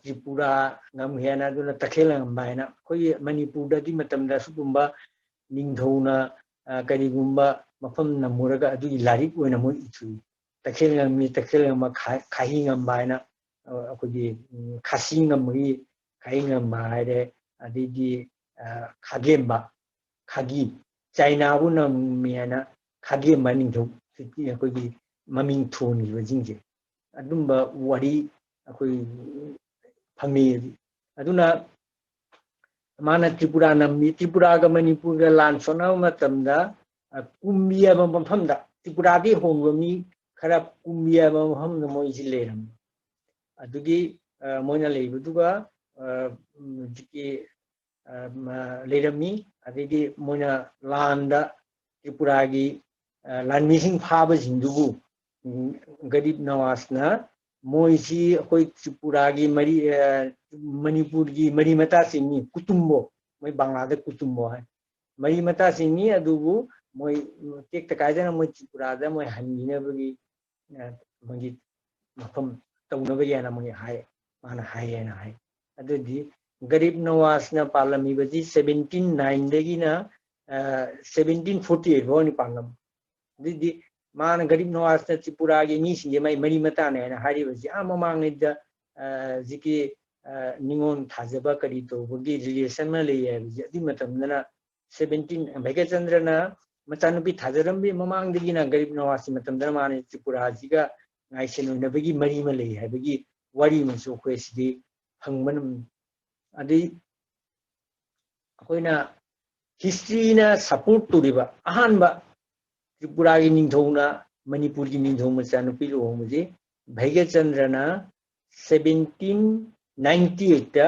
ꯇ꯭ꯔꯤꯄꯨꯔꯥ ꯉꯝꯈꯤ ꯍꯥꯏꯅ, ꯑꯗꯨꯅ ꯇꯈꯦꯜ ꯉꯝꯕ ꯍꯥꯏꯅ ꯑꯩꯈꯣꯏꯒꯤ ꯃꯅꯤꯄꯨꯔꯗꯗꯤ ꯃꯇꯝꯗ ꯑꯁꯤꯒꯨꯝꯕ ꯅꯤꯡꯊꯧꯅ ꯀꯔꯤꯒꯨꯝꯕ ꯃꯐꯝ ꯅꯝꯃꯨꯔꯒ ꯑꯗꯨꯒꯤ ꯂꯥꯏꯔꯤꯛ ꯑꯣꯏꯅ ꯃꯣꯏ ꯏꯊꯣꯛꯏ꯫ ꯇꯈꯦꯜ ꯉꯝꯃꯤ, ꯇꯈꯦꯜ ꯉꯝꯕ, ꯈꯥꯍꯤ ꯉꯝꯕ ꯍꯥꯏꯅ ꯑꯩꯈꯣꯏꯒꯤ ꯈꯥꯁꯤ ꯉꯝꯕꯒꯤ ꯈꯥꯍꯤ ꯉꯝꯕ ꯍꯥꯏꯔꯦ꯫ ꯑꯗꯩꯗꯤ ꯈꯥꯒꯦꯝꯕ, ꯈꯥꯒꯤ, ꯆꯥꯏꯅꯥꯕꯨ ꯅꯝꯃꯤ ꯍꯥꯏꯅ ꯈꯥꯒꯦꯝꯕ ꯅꯤꯡꯊꯧ ꯑꯩꯈꯣꯏꯒꯤ ꯃꯃꯤꯡ ꯊꯣꯟꯈꯤꯕꯁꯤꯡꯁꯦ, ꯑꯗꯨꯝꯕ ꯋꯥꯔꯤ ꯑꯩꯈꯣꯏ ꯐꯪꯉꯤ꯫ ꯑꯗꯨꯅ ꯃꯥꯅ ꯇ꯭ꯔꯤꯄꯨꯔꯥ ꯅꯝꯃꯤ꯫ ꯇ꯭ꯔꯤꯄꯨꯔꯥꯒ ꯃꯅꯤꯄꯨꯔꯒ ꯂꯥꯟ ꯁꯣꯛꯅꯕ ꯃꯇꯝꯗ ꯀꯨꯝꯕꯤ ꯍꯥꯏꯕ ꯃꯐꯝꯗ, ꯇ꯭ꯔꯤꯄꯨꯔꯥꯗꯒꯤ ꯍꯣꯡꯕ ꯃꯤ ꯈꯔ ꯀꯨꯝꯕꯤ ꯍꯥꯏꯕ ꯃꯐꯝꯗ ꯃꯣꯏꯁꯤ ꯂꯩꯔꯝꯃꯤ꯫ ꯑꯗꯨꯒꯤ ꯃꯣꯏꯅ ꯂꯩꯕꯗꯨꯒ ꯍꯧꯖꯤꯛꯀꯤ ꯂꯩꯔꯝꯃꯤ꯫ ꯑꯗꯩꯗꯤ ꯃꯣꯏꯅ ꯂꯥꯟꯗ ꯇ꯭ꯔꯤꯄꯨꯔꯥꯒꯤ ꯂꯥꯟꯃꯤꯁꯤꯡ ꯐꯥꯕꯁꯤꯡꯗꯨꯕꯨ ꯒꯔꯤꯕ ꯅꯋꯥꯖꯅ ꯃꯣꯏꯁꯤ ꯑꯩꯈꯣꯏ ꯇ꯭ꯔꯤꯄꯨꯔꯥꯒꯤ ꯃꯔꯤ, ꯃꯅꯤꯄꯨꯔꯒꯤ ꯃꯔꯤ ꯃꯇꯥꯁꯤꯡꯅꯤ, ꯀꯨꯇꯨꯝꯕꯣ, ꯃꯣꯏ ꯕꯪꯂꯥꯗ ꯀꯨꯇꯨꯝꯕꯣ ꯍꯥꯏ, ꯃꯔꯤ ꯃꯇꯥꯁꯤꯡꯅꯤ꯫ ꯑꯗꯨꯕꯨ ꯃꯣꯏ ꯇꯦꯛꯇ ꯀꯥꯏꯗꯅ ꯃꯣꯏ ꯇ꯭ꯔꯤꯄꯨꯔꯥꯗ ꯃꯣꯏ ꯍꯟꯈꯤꯅꯕꯒꯤ ꯃꯣꯏꯒꯤ ꯃꯐꯝ ꯇꯧꯅꯕꯒꯤ ꯍꯥꯏꯅ ꯃꯣꯏ ꯍꯥꯏ, ꯃꯥꯅ ꯍꯥꯏꯌꯦꯅ ꯍꯥꯏ꯫ ꯑꯗꯨꯗꯤ ꯒꯔꯤꯕ ꯅꯋꯥꯖꯅ ꯄꯥꯜꯂꯝꯃꯤꯕꯁꯤ ꯁꯚꯦꯟꯇꯤꯟ ꯅꯥꯏꯟꯗꯒꯤꯅ ꯁꯚꯦꯟꯇꯤꯟ ꯐꯣꯔꯇꯤ ꯑꯩꯠ ꯐꯥꯎꯅꯤ ꯄꯥꯜꯂꯝ꯫ ꯑꯗꯨꯗꯤ ꯃꯥꯅ ꯒꯔꯤꯕ ꯅꯋꯥꯖꯅ ꯇ꯭ꯔꯤꯄꯨꯔꯥꯒꯤ ꯃꯤꯁꯤꯡꯁꯦ ꯃꯥꯏ ꯃꯔꯤ ꯃꯇꯥꯅꯦ ꯍꯥꯏꯅ ꯍꯥꯏꯔꯤꯕꯁꯤ ꯑꯥ ꯃꯃꯥꯡꯉꯩꯗ, ꯑ, ꯍꯧꯖꯤꯛꯀꯤ, ꯑ, ꯅꯤꯉꯣꯜ ꯊꯥꯖꯕ ꯀꯔꯤ ꯇꯧꯕꯒꯤ ꯔꯤꯂꯦꯁꯟ ꯑꯃ ꯂꯩ ꯍꯥꯏꯕꯁꯦ ꯑꯗꯨꯒꯤ ꯃꯇꯝꯗꯅ ꯁꯚꯦꯟꯇꯤꯟ, ꯚꯩꯒ꯭ꯌꯆꯟꯗ꯭ꯔꯅ ꯃꯆꯥꯅꯨꯄꯤ ꯊꯥꯖꯔꯝꯕꯒꯤ ꯃꯃꯥꯡꯗꯒꯤꯅ ꯒꯔꯤꯕ ꯅꯋꯥꯖꯀꯤ ꯃꯇꯝꯗꯅ ꯃꯥꯅ ꯇ꯭ꯔꯤꯄꯨꯔꯥꯁꯤꯒ ꯉꯥꯏꯁꯦꯟ ꯑꯣꯏꯅꯕꯒꯤ ꯃꯔꯤ ꯑꯃ ꯂꯩ ꯍꯥꯏꯕꯒꯤ ꯋꯥꯔꯤ ꯑꯃꯁꯨ ꯑꯩꯈꯣꯏ ꯁꯤꯗꯤ ꯐꯪꯕ ꯉꯝꯃꯤ꯫ ꯑꯗꯩ ꯑꯩꯈꯣꯏꯅ ꯍꯤꯁꯇ꯭ꯔꯤꯅ ꯁꯄꯣꯔꯠ ꯇꯧꯔꯤꯕ ꯑꯍꯥꯟꯕ ꯇ꯭ꯔꯤꯄꯨꯔꯥꯒꯤ ꯅꯤꯡꯊꯧꯅ ꯃꯅꯤꯄꯨꯔꯒꯤ ꯅꯤꯡꯊꯧ ꯃꯆꯥꯅꯨꯄꯤ ꯂꯨꯍꯣꯡꯕꯁꯤ ꯚꯩꯒ꯭ꯌꯆꯟꯗ꯭ꯔꯅ ꯁꯚꯦꯟꯇꯤꯟ ꯅꯥꯏꯟꯇꯤ ꯑꯩꯠꯇ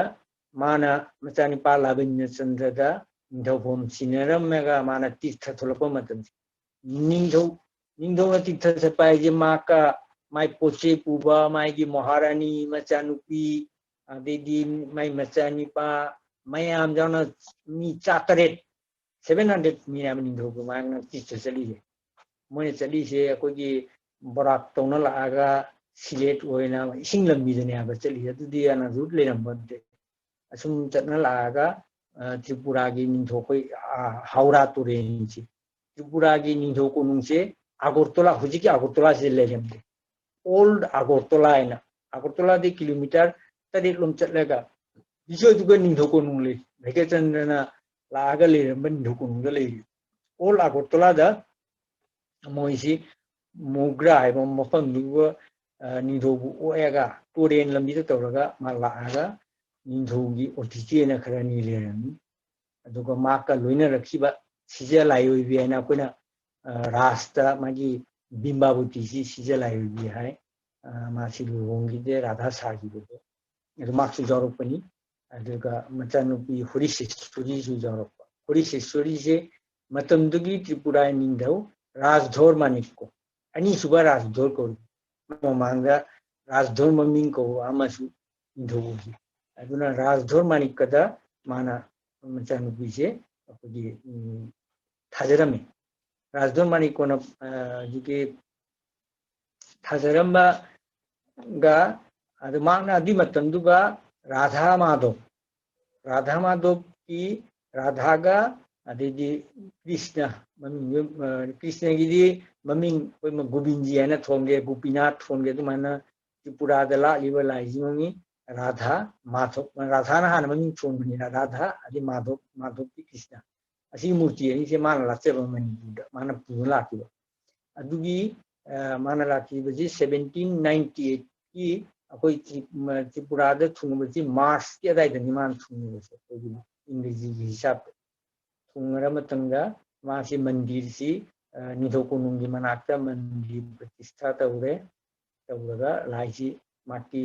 ꯃꯥꯅ ꯃꯆꯥꯅꯨꯄꯥ ꯂꯥꯕꯤꯟꯗ꯭ꯔ ꯆꯟꯗ꯭ꯔꯗ ꯅꯤꯡꯊꯧꯐꯝ ꯁꯤꯟꯅꯔꯝꯃꯒ ꯃꯥꯅ ꯇꯤꯔꯊ ꯊꯣꯛꯂꯛꯄ ꯃꯇꯝꯁꯤ꯫ ꯅꯤꯡꯊꯧ, ꯅꯤꯡꯊꯧꯅ ꯇꯤꯔꯊ ꯆꯠꯄ ꯍꯥꯏꯁꯦ ꯃꯥꯀ ꯃꯥꯏ ꯄꯣꯠ ꯆꯩ ꯄꯨꯕ, ꯃꯥꯒꯤ ꯃꯍꯥꯔꯥꯅꯤ ꯃꯆꯥꯅꯨꯄꯤ, ꯑꯗꯩꯗꯤ ꯃꯥꯏ ꯃꯆꯥꯅꯤꯄꯥ ꯃꯌꯥꯝ ꯌꯥꯎꯅ ꯃꯤ ꯆꯥꯇꯔꯦꯠ, ꯁꯚꯦꯟ ꯍꯟꯗ꯭ꯔꯦꯠ ꯃꯤ ꯍꯥꯏꯕ ꯅꯤꯡꯊꯧꯒ ꯃꯥꯅ ꯇꯤꯔꯊ ꯆꯠꯂꯤꯁꯦ꯫ ꯃꯣꯏꯅ ꯆꯠꯂꯤꯁꯦ ꯑꯩꯈꯣꯏꯒꯤ ꯕꯣꯔꯥꯛ ꯇꯧꯅ ꯂꯥꯛꯑꯒ ꯁꯤꯂꯦꯠ ꯑꯣꯏꯅ ꯏꯁꯤꯡ ꯂꯝꯕꯤꯗꯅꯦ ꯍꯥꯏꯕ ꯆꯠꯂꯤꯁꯦ꯫ ꯑꯗꯨꯗꯤ ꯑꯅꯥ ꯔꯨꯠ ꯂꯩꯔꯝꯕ ꯅꯠꯇꯦ꯫ ꯑꯁꯨꯝ ꯆꯠꯅ ꯂꯥꯛꯑꯒ, ꯑ, ꯇ꯭ꯔꯤꯄꯨꯔꯥꯒꯤ ꯅꯤꯡꯊꯧ ꯑꯩꯈꯣꯏ, ꯑ, ꯍꯧꯔꯥ ꯇꯨꯔꯦꯜꯁꯤ, ꯇ꯭ꯔꯤꯄꯨꯔꯥꯒꯤ ꯅꯤꯡꯊꯧ ꯀꯣꯅꯨꯡꯁꯦ ꯑꯒꯔꯇꯂꯥ, ꯍꯧꯖꯤꯛꯀꯤ ꯑꯒꯔꯇꯂꯥꯁꯤꯗ ꯂꯩꯔꯝꯗꯦ꯫ ꯑꯣꯜ ꯑꯒꯔꯇꯂꯥ ꯍꯥꯏꯅ, ꯑꯒꯔꯇꯂꯥꯗꯤ ꯀꯤꯂꯣꯃꯤꯇꯔ ꯇꯔꯦꯠ ꯂꯣꯝ ꯆꯠꯂꯒ ꯍꯧꯖꯤꯛꯁꯨ ꯑꯗꯨꯒ ꯅꯤꯡꯊꯧ ꯀꯣꯅꯨꯡ ꯂꯩ꯫ ꯚꯩꯒ꯭ꯌꯆꯟꯗ꯭ꯔꯅ ꯂꯥꯛꯑꯒ ꯂꯩꯔꯝꯕ ꯅꯤꯡꯊꯧ ꯀꯣꯅꯨꯡꯗ ꯂꯩꯔꯤ꯫ ꯑꯣꯜ ꯑꯒꯔꯇꯂꯥꯗ ꯃꯣꯏꯁꯤ ꯃꯣꯒ꯭ꯔꯥ ꯍꯥꯏꯕ ꯃꯐꯝꯗꯨꯒ, ꯑ, ꯅꯤꯡꯊꯧꯕꯨ ꯑꯣꯛꯑꯒ ꯇꯨꯔꯦꯟ ꯂꯝꯕꯤꯗ ꯇꯧꯔꯒ ꯃꯥ ꯂꯥꯛꯑꯒ ꯅꯤꯡꯊꯧꯒꯤ ꯑꯣꯊꯤꯇꯤ ꯑꯅ ꯈꯔ ꯑꯅꯤ ꯂꯩꯔꯝꯃꯤ꯫ ꯑꯗꯨꯒ ꯃꯍꯥꯛꯀ ꯂꯣꯏꯅꯔꯛꯈꯤꯕ ꯁꯤꯖ ꯂꯥꯏꯑꯣꯏꯕꯤ ꯍꯥꯏꯅ ꯑꯩꯈꯣꯏꯅ, ꯑ, ꯔꯥꯁꯇ ꯃꯥꯒꯤ ꯕꯤꯝꯕꯥꯕꯨꯇꯤꯁꯤ ꯁꯤꯖ ꯂꯥꯏꯑꯣꯏꯕꯤ ꯍꯥꯏ꯫ ꯑ, ꯃꯥꯁꯤ ꯂꯨꯍꯣꯡꯈꯤꯗꯦ, ꯔꯥꯙꯥ ꯁꯥꯈꯤꯕꯗꯣ꯫ ꯑꯗꯨ ꯃꯍꯥꯛꯁꯨ ꯌꯥꯎꯔꯛꯄꯅꯤ꯫ ꯑꯗꯨꯒ ꯃꯆꯥꯅꯨꯄꯤ ꯍꯣꯔꯤꯁꯦꯁ꯭ꯋꯔꯤꯁꯨ ꯌꯥꯎꯔꯛꯄ꯫ ꯍꯣꯔꯤꯁꯦꯁ꯭ꯋꯔꯤꯁꯦ ꯃꯇꯝꯗꯨꯒꯤ ꯇ꯭ꯔꯤꯄꯨꯔꯥ ꯅꯤꯡꯊꯧ ꯔꯥꯖꯙꯣꯔ ꯃꯥꯅꯤꯛꯀꯣ, ꯑꯅꯤꯁꯨꯕ ꯔꯥꯖꯙꯣꯔ ꯀꯧꯏ꯫ ꯃꯃꯥꯡꯗ ꯔꯥꯖꯙꯣꯔ ꯃꯃꯤꯡ ꯀꯧꯕ ꯑꯃꯁꯨ ꯅꯤꯡꯊꯧ ꯑꯣꯏꯈꯤ꯫ ꯑꯗꯨꯅ ꯔꯥꯖꯙꯣꯔ ꯃꯥꯅꯤꯛꯀꯗ ꯃꯥꯅ ꯃꯆꯥꯅꯨꯄꯤꯁꯦ ꯑꯩꯈꯣꯏꯒꯤ, ꯎꯝ, ꯊꯥꯖꯔꯝꯃꯤ꯫ ꯔꯥꯖꯙꯣꯔ ꯃꯥꯅꯤꯛꯀꯣꯅ, ꯑ, ꯍꯧꯖꯤꯛꯀꯤ ꯊꯥꯖꯔꯝꯕ ꯒ, ꯑꯗꯨ ꯃꯍꯥꯛꯅ ꯑꯗꯨꯏ ꯃꯇꯝꯗꯨꯒ ꯔꯥꯙꯥ ꯃꯥꯙꯕ, ꯔꯥꯙꯥ ꯃꯥꯙꯕꯀꯤ, ꯔꯥꯙꯥꯒ ꯑꯗꯩꯗꯤ ꯀ꯭ꯔꯤꯁꯅ, ꯃꯃꯤꯡ, ꯑ, ꯀ꯭ꯔꯤꯁꯅꯒꯤꯗꯤ ꯃꯃꯤꯡ ꯑꯩꯈꯣꯏ ꯒꯣꯕꯤꯟꯖꯤ ꯍꯥꯏꯅ ꯊꯣꯟꯒꯦ, ꯒꯣꯄꯤꯅꯥꯊ ꯊꯣꯟꯒꯦ, ꯑꯗꯨꯃꯥꯏꯅ ꯇ꯭ꯔꯤꯄꯨꯔꯥꯗ ꯂꯥꯛꯂꯤꯕ ꯂꯥꯏꯁꯤ ꯃꯃꯤꯡ ꯔꯥꯙꯥ ꯃꯥꯙꯕ, ꯔꯥꯙꯥꯅ ꯍꯥꯟꯅ ꯃꯃꯤꯡ ꯊꯣꯟꯕꯅꯤꯅ ꯔꯥꯙꯥ, ꯑꯗꯩ ꯃꯥꯙꯕ, ꯃꯥꯙꯕꯀꯤ ꯀ꯭ꯔꯤꯁꯅ꯫ ꯑꯁꯤꯒꯤ ꯃꯨꯔꯇꯤ ꯑꯅꯤꯁꯦ ꯃꯥꯅ ꯂꯥꯠꯆꯕ ꯃꯅꯤꯄꯨꯔꯗ, ꯃꯥꯅ ꯄꯨꯗꯨꯅ ꯂꯥꯛꯈꯤꯕ꯫ ꯑꯗꯨꯒꯤ, ꯑ, ꯃꯥꯅ ꯂꯥꯛꯈꯤꯕꯁꯤ ꯁꯕꯦꯟꯇꯤꯟ ꯅꯥꯏꯟꯇꯤ ꯑꯩꯠꯀꯤ ꯑꯩꯈꯣꯏ ꯇ꯭ꯔꯤ-, ꯃ-, ꯇ꯭ꯔꯤꯄꯨꯔꯥꯗ ꯊꯨꯡꯕꯁꯤ ꯃꯥꯔꯆꯀꯤ ꯑꯗꯥꯏꯗꯅꯤ ꯃꯥꯅ ꯊꯨꯡꯕꯁꯦ, ꯑꯩꯈꯣꯏꯒꯤ ꯏꯪꯒ꯭ꯔꯦꯖꯤꯒꯤ ꯍꯤꯁꯥꯕꯇ꯫ ꯊꯨꯡꯉꯔ ꯃꯇꯝꯗ ꯃꯥꯁꯤ ꯃꯟꯗꯤꯔꯁꯤ, ꯑ, ꯅꯤꯡꯊꯧ ꯀꯣꯅꯨꯡꯒꯤ ꯃꯅꯥꯛꯇ ꯃꯟꯗꯤꯔ ꯄ꯭ꯔꯇꯤꯁꯊꯥ ꯇꯧꯔꯦ꯫ ꯇꯧꯔꯒ ꯂꯥꯏꯁꯤ ꯃꯍꯥꯛꯀꯤ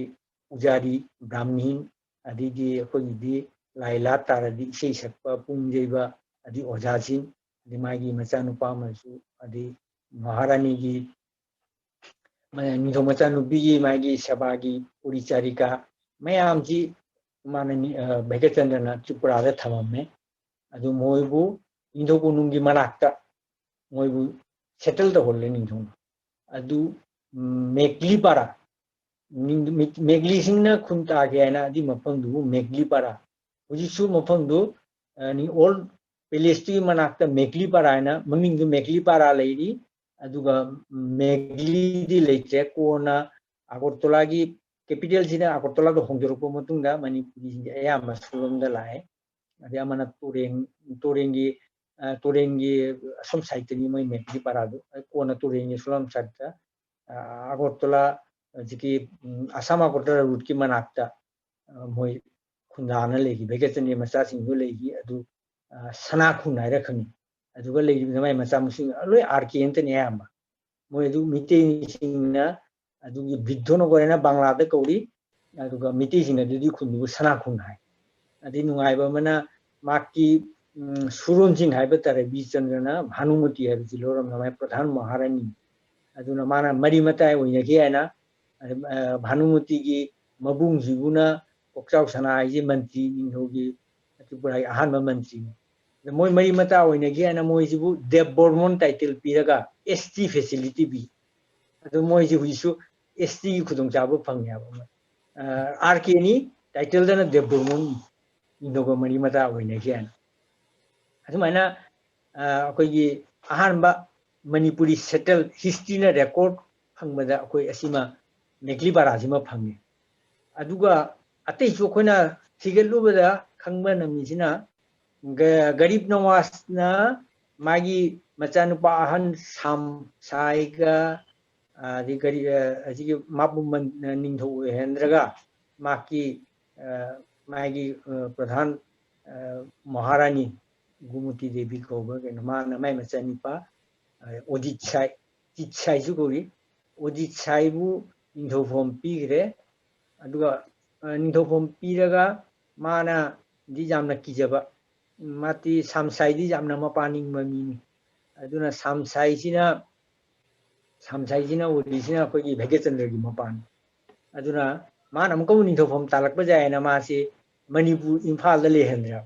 ꯄꯨꯖꯥꯔꯤ, ꯕ꯭ꯔꯥꯍꯃꯤꯟ, ꯑꯗꯩꯗꯤ ꯑꯩꯈꯣꯏꯒꯤꯗꯤ ꯂꯥꯏ ꯂꯥꯠ ꯇꯥꯔꯗꯤ ꯏꯁꯩ ꯁꯛꯄ, ꯄꯨꯡ ꯌꯩꯕ, ꯑꯗꯩ ꯑꯣꯖꯥꯁꯤꯡ, ꯑꯗꯩ ꯃꯥꯒꯤ ꯃꯆꯥꯅꯨꯄꯥ ꯑꯃꯁꯨ, ꯑꯗꯩ ꯃꯍꯥꯔꯥꯅꯤꯒꯤ, ꯃ-, ꯅꯤꯡꯊꯧ ꯃꯆꯥꯅꯨꯄꯤꯒꯤ ꯃꯥꯒꯤ ꯁꯦꯕꯥꯒꯤ ꯄꯨꯔꯤꯆꯥꯔꯤꯀꯥ ꯃꯌꯥꯝꯁꯤ ꯃꯥꯅ ꯅꯤ-, ꯑ, ꯚꯩꯒ꯭ꯌꯆꯟꯗ꯭ꯔꯅ ꯇ꯭ꯔꯤꯄꯨꯔꯥꯗ ꯊꯝꯃꯝꯃꯦ꯫ ꯑꯗꯨ ꯃꯣꯏꯕꯨ ꯅꯤꯡꯊꯧ ꯀꯣꯅꯨꯡꯒꯤ ꯃꯅꯥꯛꯇ ꯃꯣꯏꯕꯨ ꯁꯦꯇꯜ ꯇꯧꯍꯜꯂꯦ ꯅꯤꯡꯊꯧꯅ꯫ ꯑꯗꯨ, ꯎꯝ, ꯃꯦꯒꯂꯤꯄꯥꯔꯥ, ꯅꯤꯡ-, ꯃꯤ-, ꯃꯦꯒꯂꯤꯁꯤꯡꯅ ꯈꯨꯟ ꯇꯥꯒꯦ ꯍꯥꯏꯅ ꯑꯗꯨꯒꯤ ꯃꯐꯝꯗꯨꯕꯨ ꯃꯦꯒꯂꯤꯄꯥꯔꯥ, ꯍꯧꯖꯤꯛꯁꯨ ꯃꯐꯝꯗꯨ, ꯑ, ꯅꯤ-, ꯑꯣꯜ ꯄꯦꯂꯦꯁꯇꯨꯒꯤ ꯃꯅꯥꯛꯇ ꯃꯦꯒꯂꯤꯄꯥꯔꯥ ꯍꯥꯏꯅ ꯃꯃꯤꯡꯗꯨ ꯃꯦꯒꯂꯤꯄꯥꯔꯥ ꯂꯩꯔꯤ꯫ ꯑꯗꯨꯒ ꯃꯦꯒꯂꯤꯗꯤ ꯂꯩꯇ꯭ꯔꯦ꯫ ꯀꯣꯟꯅ ꯑꯒꯔꯇꯂꯥꯒꯤ ꯀꯦꯄꯤꯇꯦꯜꯁꯤꯅ ꯑꯒꯔꯇꯂꯥꯗ ꯍꯣꯡꯗꯣꯔꯛꯄ ꯃꯇꯨꯡꯗ ꯃꯅꯤꯄꯨꯔꯤꯁꯤꯡꯁꯦ ꯑꯌꯥꯝꯕ ꯁꯣꯝꯂꯣꯝꯗ ꯂꯥꯛꯑꯦ꯫ ꯑꯗꯩ ꯑꯃꯅ ꯇꯨꯔꯦꯟ, ꯇꯨꯔꯦꯟꯒꯤ, ꯑ, ꯇꯨꯔꯦꯟꯒꯤ ꯑꯁꯣꯝ ꯁꯥꯏꯠꯇꯅꯤ ꯃꯣꯏ ꯃꯦꯒꯂꯤꯄꯥꯔꯥꯗꯨ꯫ ꯑ, ꯀꯣꯟꯅ ꯇꯨꯔꯦꯟꯒꯤ ꯁꯣꯝ ꯁꯥꯏꯠꯇ, ꯑ, ꯑꯒꯔꯇꯂꯥ, ꯍꯧꯖꯤꯛꯀꯤ, ꯎꯝ, ꯑꯁꯥꯝ ꯑꯒꯔꯇꯂꯥ ꯔꯨꯠꯀꯤ ꯃꯅꯥꯛꯇ, ꯑ, ꯃꯣꯏ ꯈꯨꯟꯗꯥꯅ ꯂꯩꯈꯤ꯫ ꯚꯩꯒ꯭ꯌꯆꯟꯗ꯭ꯔꯒꯤ ꯃꯆꯥꯁꯤꯡꯗꯨ ꯂꯩꯈꯤ꯫ ꯑꯗꯨ, ꯑ, ꯁꯅꯥꯈꯨꯟ ꯍꯥꯏꯔ ꯈꯪꯉꯤ꯫ ꯑꯗꯨꯒ ꯂꯩꯔꯤꯕ ꯃꯥꯏ ꯃꯆꯥ ꯃꯁꯨꯁꯤꯡ ꯂꯣꯏ ꯑꯥꯔ ꯀꯦ ꯉꯥꯛꯇꯅꯤ ꯑꯌꯥꯝꯕ꯫ ꯃꯣꯏ ꯑꯗꯨ ꯃꯤꯇꯩꯁꯤꯡꯅ ꯑꯗꯨꯒꯤ ꯕ꯭ꯔꯤꯗ꯭ꯙꯣꯅꯒꯔ ꯍꯥꯏꯅ ꯕꯪꯂꯥꯗ ꯀꯧꯔꯤ꯫ ꯑꯗꯨꯒ ꯃꯤꯇꯩꯁꯤꯡꯅ ꯑꯗꯨꯗꯤ ꯈꯨꯟꯗꯨꯕꯨ ꯁꯅꯥꯈꯨꯟ ꯍꯥꯏ꯫ ꯑꯗꯩ ꯅꯨꯡꯉꯥꯏꯕ ꯑꯃꯅ ꯃꯍꯥꯛꯀꯤ, ꯎꯝ, ꯁꯨꯔꯣꯟꯁꯤꯡ ꯍꯥꯏꯕ ꯇꯥꯔꯦ, ꯕꯤꯔꯆꯟꯗ꯭ꯔꯅ ꯚꯥꯅꯨꯃꯇꯤ ꯍꯥꯏꯕꯁꯤ ꯂꯧꯔꯝꯃꯦ, ꯃꯥꯏ ꯄ꯭ꯔꯙꯥꯟ ꯃꯍꯥꯔꯥꯅꯤ꯫ ꯑꯗꯨꯅ ꯃꯥꯅ ꯃꯔꯤ ꯃꯇꯥꯏ ꯑꯣꯏꯅꯈꯤ ꯍꯥꯏꯅ, ꯑ, ꯚꯥꯅꯨꯃꯇꯤꯒꯤ ꯃꯕꯨꯡꯁꯤꯕꯨꯅ ꯀꯣꯛꯆꯥꯎ ꯁꯅꯥ ꯍꯥꯏꯁꯦ ꯃꯟꯇ꯭ꯔꯤ, ꯅꯤꯡꯊꯧꯒꯤ ꯇ꯭ꯔꯤꯄꯨꯔꯥꯒꯤ ꯑꯍꯥꯟꯕ ꯃꯟꯇ꯭ꯔꯤꯅꯤ꯫ ꯑꯗ ꯃꯣꯏ ꯃꯔꯤ ꯃꯇꯥ ꯑꯣꯏꯅꯈꯤ ꯍꯥꯏꯅ ꯃꯣꯏꯁꯤꯕꯨ ꯗꯦꯕ ꯕꯔꯃꯟ ꯇꯥꯏꯇꯜ ꯄꯤꯔꯒ ꯑꯦꯁ ꯇꯤ ꯐꯦꯁꯤꯂꯤꯇꯤ ꯄꯤ꯫ ꯑꯗꯨ ꯃꯣꯏꯁꯤ ꯍꯧꯖꯤꯛꯁꯨ ꯑꯦꯁ ꯇꯤꯒꯤ ꯈꯨꯗꯣꯡꯆꯥꯕ ꯐꯪꯉꯦꯕ꯫ ꯑꯥꯔ ꯀꯦꯅꯤ, ꯇꯥꯏꯇꯜꯗꯅ ꯗꯦꯕꯕꯔꯃꯟ, ꯅꯤꯡꯊꯧꯒ ꯃꯔꯤ ꯃꯇꯥ ꯑꯣꯏꯅꯈꯤ ꯍꯥꯏꯅ꯫ ꯑꯗꯨꯃꯥꯏꯅ ꯑꯩꯈꯣꯏꯒꯤ ꯑꯍꯥꯟꯕ ꯃꯅꯤꯄꯨꯔꯤ ꯁꯦꯇꯜ ꯍꯤꯁꯇ꯭ꯔꯤꯅ ꯔꯦꯀꯣꯔꯠ ꯐꯪꯕꯗ ꯑꯩꯈꯣꯏ ꯑꯁꯤꯃ ꯃꯦꯀ꯭ꯂꯤꯄꯥꯔꯥꯁꯤꯃ ꯐꯪꯉꯤ꯫ ꯑꯗꯨꯒ ꯑꯇꯩꯁꯨ ꯑꯩꯈꯣꯏꯅ ꯊꯤꯒꯠꯂꯨꯕꯗ ꯈꯪꯕ ꯅꯝꯃꯤꯁꯤꯅ ꯒ-, ꯒꯔꯤꯕ ꯅꯋꯥꯖꯅ ꯃꯥꯒꯤ ꯃꯆꯥꯅꯨꯄꯥ ꯑꯍꯟ ꯁꯥꯝ ꯁꯥꯏꯒ, ꯑꯗꯩ ꯒꯔꯤ-, ꯑ, ꯑꯁꯤꯒꯤ ꯃꯥꯕꯨ ꯃꯟ-, ꯅꯤꯡꯊꯧ ꯑꯣꯏꯍꯟꯗ꯭ꯔꯒ ꯃꯍꯥꯛꯀꯤ, ꯑ, ꯃꯥꯒꯤ, ꯑ, ꯄ꯭ꯔꯙꯥꯟ, ꯑ, ꯃꯍꯥꯔꯥꯅꯤ ꯒꯨꯃꯨꯇꯤ ꯗꯦꯕꯤ ꯀꯧꯕ ꯀꯩꯅꯣ, ꯃꯥꯅ ꯃꯥꯏ ꯃꯆꯥꯅꯤꯄꯥ, ꯑ, ꯑꯣꯗꯤꯠ ꯁꯥꯏ, ꯇꯤꯠ ꯁꯥꯏꯁꯨ ꯀꯧꯏ, ꯑꯣꯗꯤꯠ ꯁꯥꯏꯕꯨ ꯅꯤꯡꯊꯧꯐꯝ ꯄꯤꯈ꯭ꯔꯦ꯫ ꯑꯗꯨꯒ, ꯑ, ꯅꯤꯡꯊꯧꯐꯝ ꯄꯤꯔꯒ ꯃꯥꯅꯗꯤ ꯌꯥꯝꯅ ꯀꯤꯖꯕ, ꯃꯥꯗꯤ ꯁꯥꯝꯁꯥꯏꯗꯤ ꯌꯥꯝꯅ ꯃꯄꯥꯟ ꯅꯤꯡꯕ ꯃꯤꯅꯤ꯫ ꯑꯗꯨꯅ ꯁꯥꯝꯁꯥꯏꯁꯤꯅ, ꯁꯥꯝꯁꯥꯏꯁꯤꯅ ꯑꯣꯏꯔꯤꯁꯤꯅ ꯑꯩꯈꯣꯏꯒꯤ ꯚꯩꯒ꯭ꯌꯆꯟꯗ꯭ꯔꯒꯤ ꯃꯄꯥꯟ꯫ ꯑꯗꯨꯅ ꯃꯥꯅ ꯑꯃꯨꯛꯀ ꯑꯃꯨꯛ ꯅꯤꯡꯊꯧꯐꯝ ꯇꯥꯜꯂꯛꯄ ꯌꯥꯏꯅ ꯃꯥꯁꯤ ꯃꯅꯤꯄꯨꯔ, ꯏꯝꯐꯥꯜꯗ ꯂꯩꯍꯟꯗ꯭ꯔꯦ꯫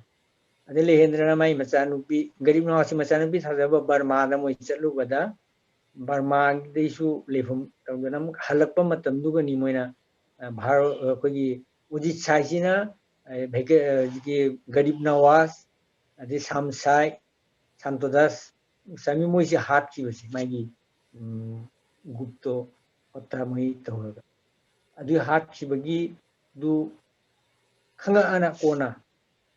ꯑꯗꯩ ꯂꯩꯍꯟꯗ꯭ꯔꯅ ꯃꯥꯒꯤ ꯃꯆꯥꯅꯨꯄꯤ, ꯒꯔꯤꯕ ꯅꯋꯥꯖꯀꯤ ꯃꯆꯥꯅꯨꯄꯤ ꯊꯥꯗꯕ ꯕꯔꯃꯥꯗ ꯃꯣꯏ ꯆꯠꯂꯨꯕꯗ, ꯕꯔꯃꯥꯗꯩꯁꯨ ꯂꯩꯐꯝ ꯇꯧꯗꯅ ꯑꯃꯨꯛ ꯍꯜꯂꯛꯄ ꯃꯇꯝꯗꯨꯒꯅꯤ ꯃꯣꯏꯅ, ꯑ, ꯚꯥꯔ-, ꯑꯩꯈꯣꯏꯒꯤ ꯎꯗꯤꯠ ꯁꯥꯏꯁꯤꯅ, ꯑ, ꯚꯦꯒ-, ꯑ, ꯍꯧꯖꯤꯛꯀꯤ ꯒꯔꯤꯕ ꯅꯋꯥꯖ, ꯑꯗꯩ ꯁꯥꯝꯁꯥꯏ, ꯁꯥꯟꯇꯣꯗꯥꯁ ꯒꯣꯁ꯭ꯋꯥꯃꯤ ꯃꯣꯏꯁꯦ ꯍꯥꯠꯈꯤꯕꯁꯦ, ꯃꯥꯒꯤ, ꯎꯝ, ꯒꯨꯞꯇꯣ ꯍꯣꯇꯥ ꯃꯣꯏ ꯇꯧꯔꯒ꯫ ꯑꯗꯨ ꯍꯥꯠꯈꯤꯕꯒꯤꯗꯨ ꯈꯪꯉꯛꯑꯅ ꯀꯣꯟꯅ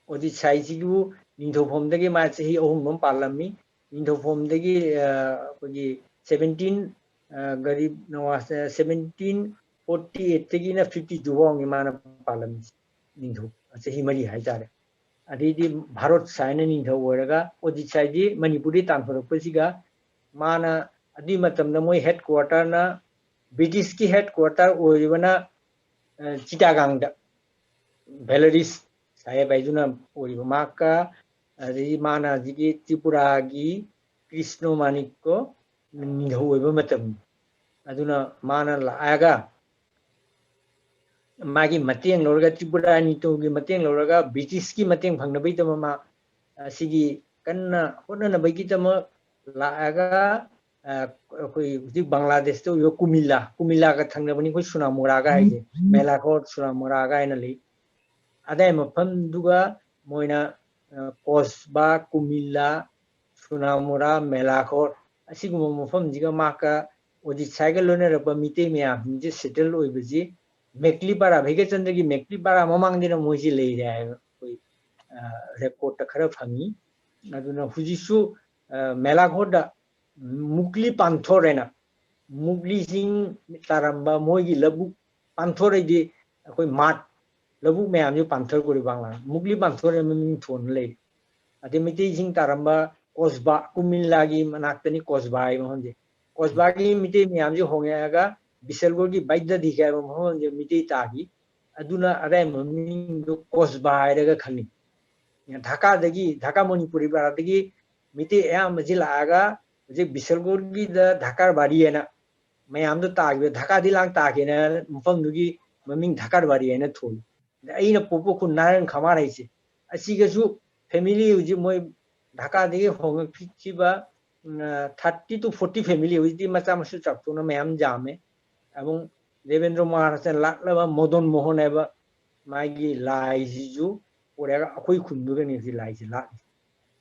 ꯑꯣꯗꯤꯠ ꯁꯥꯏꯁꯤꯕꯨ ꯅꯤꯡꯊꯧꯐꯝꯗꯒꯤ ꯃꯥ ꯆꯍꯤ ꯑꯍꯨꯝ ꯑꯃ ꯄꯥꯜꯂꯝꯃꯤ꯫ ꯅꯤꯡꯊꯧꯐꯝꯗꯒꯤ, ꯑ, ꯑꯩꯈꯣꯏꯒꯤ seventeen, ꯑ, Garib Nawaz, seventeen forty eight ꯇꯒꯤꯅ fifty two ꯐꯥꯎꯅꯤ ꯃꯥꯅ ꯄꯥꯜꯂꯝꯃꯤꯁꯦ꯫ ꯅꯤꯡꯊꯧ ꯆꯍꯤ ꯃꯔꯤ ꯍꯥꯏꯇꯥꯔꯦ꯫ ꯑꯗꯩꯗꯤ ꯚꯥꯔꯠ ꯁꯥꯏꯅ ꯅꯤꯡꯊꯧ ꯑꯣꯏꯔꯒ ꯑꯣꯗꯤꯠ ꯁꯥꯏꯗꯤ ꯃꯅꯤꯄꯨꯔꯗꯒꯤ ꯇꯥꯟꯊꯣꯔꯛꯄꯁꯤꯒ ꯃꯥꯅ ꯑꯗꯨꯒꯤ ꯃꯇꯝꯗ ꯃꯣꯏ ꯍꯦꯗ ꯀ꯭ꯋꯥꯇꯔꯅ, ꯕ꯭ꯔꯤꯇꯤꯁꯀꯤ ꯍꯦꯗ ꯀ꯭ꯋꯥꯇꯔ ꯑꯣꯏꯔꯤꯕꯅ, ꯑ, ꯆꯤꯇꯥꯒꯥꯡꯗ ꯚꯦꯂꯔꯤꯁ ꯁꯥꯍꯦꯕ ꯍꯥꯏꯗꯨꯅ ꯑꯣꯏꯔꯤꯕ ꯃꯍꯥꯛꯀ, ꯑꯗꯒꯤ ꯃꯥꯅ ꯍꯧꯖꯤꯛꯀꯤ ꯇ꯭ꯔꯤꯄꯨꯔꯥꯒꯤ ꯀ꯭ꯔꯤꯁꯅꯣ ꯃꯥꯅꯤꯛꯀꯣ ꯅꯤꯡꯊꯧ ꯑꯣꯏꯕ ꯃꯇꯝꯅꯤ꯫ ꯑꯗꯨꯅ ꯃꯥꯅ ꯂꯥꯛꯑꯒ ꯃꯥꯒꯤ ꯃꯇꯦꯡ ꯂꯧꯔꯒ, ꯇ꯭ꯔꯤꯄꯨꯔꯥ ꯅꯤꯡꯊꯧꯒꯤ ꯃꯇꯦꯡ ꯂꯧꯔꯒ ꯕ꯭ꯔꯤꯇꯤꯁꯀꯤ ꯃꯇꯦꯡ ꯐꯪꯅꯕꯒꯤꯗꯃꯛ ꯃꯥ ꯑꯁꯤꯒꯤ ꯀꯟꯅ ꯍꯣꯠꯅꯅꯕꯒꯤꯗꯃꯛ ꯂꯥꯛꯑꯒ, ꯑꯩꯈꯣꯏ ꯍꯧꯖꯤꯛ ꯕꯪꯒ꯭ꯂꯥꯗꯦꯁꯇ ꯑꯣꯏꯕ ꯀꯨꯃꯤꯜꯂꯥ, ꯀꯨꯃꯤꯜꯂꯥꯒ ꯊꯪꯅꯕꯅꯤ ꯑꯩꯈꯣꯏ ꯁꯨꯅꯥꯃꯨꯔꯥꯒ ꯍꯥꯏꯁꯦ, ꯃꯦꯂꯥꯈꯣꯠ ꯁꯨꯅꯥꯃꯨꯔꯥꯒ ꯍꯥꯏꯅ ꯂꯩ꯫ ꯑꯗꯥꯏ ꯃꯐꯝꯗꯨꯒ ꯃꯣꯏꯅ ꯀꯣꯁꯕꯥ, ꯀꯨꯃꯤꯜꯂꯥ, ꯁꯨꯅꯥꯃꯨꯔꯥ, ꯃꯦꯂꯥꯈꯣꯠ ꯑꯁꯤꯒꯨꯝꯕ ꯃꯐꯝꯁꯤꯒ ꯃꯍꯥꯛꯀ ꯑꯣꯗꯤꯁꯥꯒ ꯂꯣꯏꯅꯔꯛꯄ ꯃꯤꯇꯩ ꯃꯌꯥꯝꯁꯤꯡꯁꯦ ꯁꯦꯇꯜ ꯑꯣꯏꯕꯁꯤ ꯃꯦꯛꯂꯤ ꯄꯔꯥ, ꯚꯩꯒꯆꯟꯗ꯭ꯔꯒꯤ ꯃꯦꯛꯂꯤ ꯄꯔꯥ ꯃꯃꯥꯡꯗꯅ ꯃꯣꯏꯁꯤ ꯂꯩꯔꯦ ꯍꯥꯏꯕ ꯑꯩꯈꯣꯏ ꯔꯦꯀꯣꯔꯠꯇ ꯈꯔ ꯐꯪꯉꯤ꯫ ꯑꯗꯨꯅ ꯍꯧꯖꯤꯛꯁꯨ ꯃꯦꯂꯥꯈꯣꯠꯇ ꯃꯨꯛꯂꯤ ꯄꯥꯟꯊꯣꯔ ꯍꯥꯏꯅ, ꯃꯨꯛꯂꯤꯁꯤꯡ ꯇꯥꯔꯝꯕ ꯃꯣꯏꯒꯤ ꯂꯧꯕꯨꯛ, ꯄꯥꯟꯊꯣꯔ ꯍꯥꯏꯗꯤ ꯑꯩꯈꯣꯏ ꯃꯥꯠ, ꯂꯧꯕꯨꯛ ꯃꯌꯥꯝꯁꯤ ꯄꯥꯟꯊꯣꯔ ꯀꯧꯔꯤ ꯕꯪꯂꯥ, ꯃꯨꯛꯂꯤ ꯄꯥꯟꯊꯣꯔ ꯍꯥꯏꯅ ꯃꯃꯤꯡ ꯊꯣꯟꯅ ꯂꯩ꯫ ꯑꯗꯩ ꯃꯩꯇꯩꯁꯤꯡ ꯇꯥꯔꯝꯕ ꯀꯣꯁꯕꯥ, ꯀꯨꯃꯤꯜꯂꯥꯒꯤ ꯃꯅꯥꯛꯇꯅꯤ ꯀꯣꯁꯕꯥ ꯍꯥꯏꯕ ꯃꯐꯝꯁꯦ꯫ ꯀꯣꯁꯕꯥꯒꯤ ꯃꯤꯇꯩ ꯃꯌꯥꯝꯁꯤ ꯍꯣꯡꯉꯛꯑꯒ ꯕꯤꯁꯦꯜꯒꯣꯔꯒꯤ ꯕꯥꯏꯗꯗꯤ ꯍꯥꯏꯕ ꯃꯐꯝꯁꯦ ꯃꯤꯇꯩ ꯇꯥꯈꯤ꯫ ꯑꯗꯨꯅ ꯑꯗꯥꯏ ꯃꯃꯤꯡꯗꯣ ꯀꯣꯁꯕꯥ ꯍꯥꯏꯔꯒ ꯈꯪꯅꯩ꯫ ꯙꯥꯀꯥꯗꯒꯤ, ꯙꯥꯀꯥ ꯃꯅꯤꯄꯨꯔꯤ ꯄꯔꯥꯗꯒꯤ ꯃꯤꯇꯩ ꯑꯌꯥꯝꯕꯁꯤ ꯂꯥꯛꯑꯒ ꯍꯧꯖꯤꯛ ꯕꯤꯁꯦꯜꯒꯣꯔꯒꯤꯗ ꯙꯥꯀꯥꯔꯕꯥꯔꯤ ꯍꯥꯏꯅ ꯃꯌꯥꯝꯗꯣ ꯇꯥꯈꯤꯕ, ꯙꯥꯀꯥꯗꯤ ꯂꯥꯡ ꯇꯥꯈꯤꯅ ꯃꯐꯝꯗꯨꯒꯤ ꯃꯃꯤꯡ ꯙꯥꯀꯥꯔꯕꯥꯔꯤ ꯍꯥꯏꯅ ꯊꯣꯜꯂꯤ꯫ ꯑꯗ ꯑꯩꯅ ꯄꯣꯛꯄ ꯈꯨꯟ ꯅꯥꯔꯪ ꯈꯃꯥꯔ ꯍꯥꯏꯁꯦ, ꯑꯁꯤꯒꯁꯨ ꯐꯦꯃꯤꯂꯤ ꯍꯧꯖꯤꯛ ꯃꯣꯏ ꯙꯥꯀꯥꯗꯒꯤ ꯍꯣꯡꯂꯛꯈꯤꯕ ꯊꯥꯔꯇꯤ ꯇꯨ ꯐꯣꯔꯇꯤ ꯐꯦꯃꯤꯂꯤ, ꯍꯧꯖꯤꯛꯇꯤ ꯃꯆꯥ ꯃꯁꯨ ꯆꯥꯎꯊꯣꯛꯅ ꯃꯌꯥꯝ ꯌꯥꯝꯃꯦ꯫ ꯑꯗꯨꯝ ꯗꯦꯕꯦꯟꯗ꯭ꯔ ꯃꯍꯥꯔꯥꯖꯅ ꯂꯥꯠꯂꯕ ꯃꯣꯗꯟ ꯃꯣꯍꯟ ꯍꯥꯏꯕ ꯃꯥꯒꯤ ꯂꯥꯏꯁꯤꯁꯨ ꯄꯨꯔꯛꯑꯒ ꯑꯩꯈꯣꯏ ꯈꯨꯟꯗꯨꯒꯅꯤ ꯍꯧꯖꯤꯛ ꯂꯥꯏꯁꯤ ꯂꯥꯠꯂꯤꯁꯦ꯫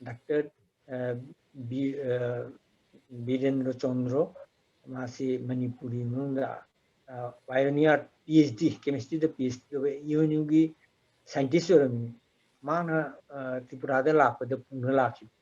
ꯗꯥꯛꯇꯔ, ꯑ, ꯕꯤ-, ꯑ, ꯕꯤꯔꯦꯟꯗ꯭ꯔ ꯆꯟꯗ꯭ꯔ, ꯃꯥꯁꯤ ꯃꯅꯤꯄꯨꯔꯤ ꯃꯅꯨꯡꯗ, ꯑ, ꯄꯥꯏꯑꯣꯅꯤꯌꯔ, P H D, ꯀꯦꯃꯤꯁꯇ꯭ꯔꯤꯗ P H D ꯇꯧꯕ, ꯌꯨ ꯑꯦꯟ ꯌꯨꯒꯤ ꯁꯥꯏꯟꯇꯤꯁ ꯑꯣꯏꯔꯝꯃꯤ꯫ ꯃꯥꯅ, ꯑ, ꯇ꯭ꯔꯤꯄꯨꯔꯥꯗ ꯂꯥꯛꯄꯗ ꯄꯨꯅ ꯂꯥꯛꯈꯤꯕ꯫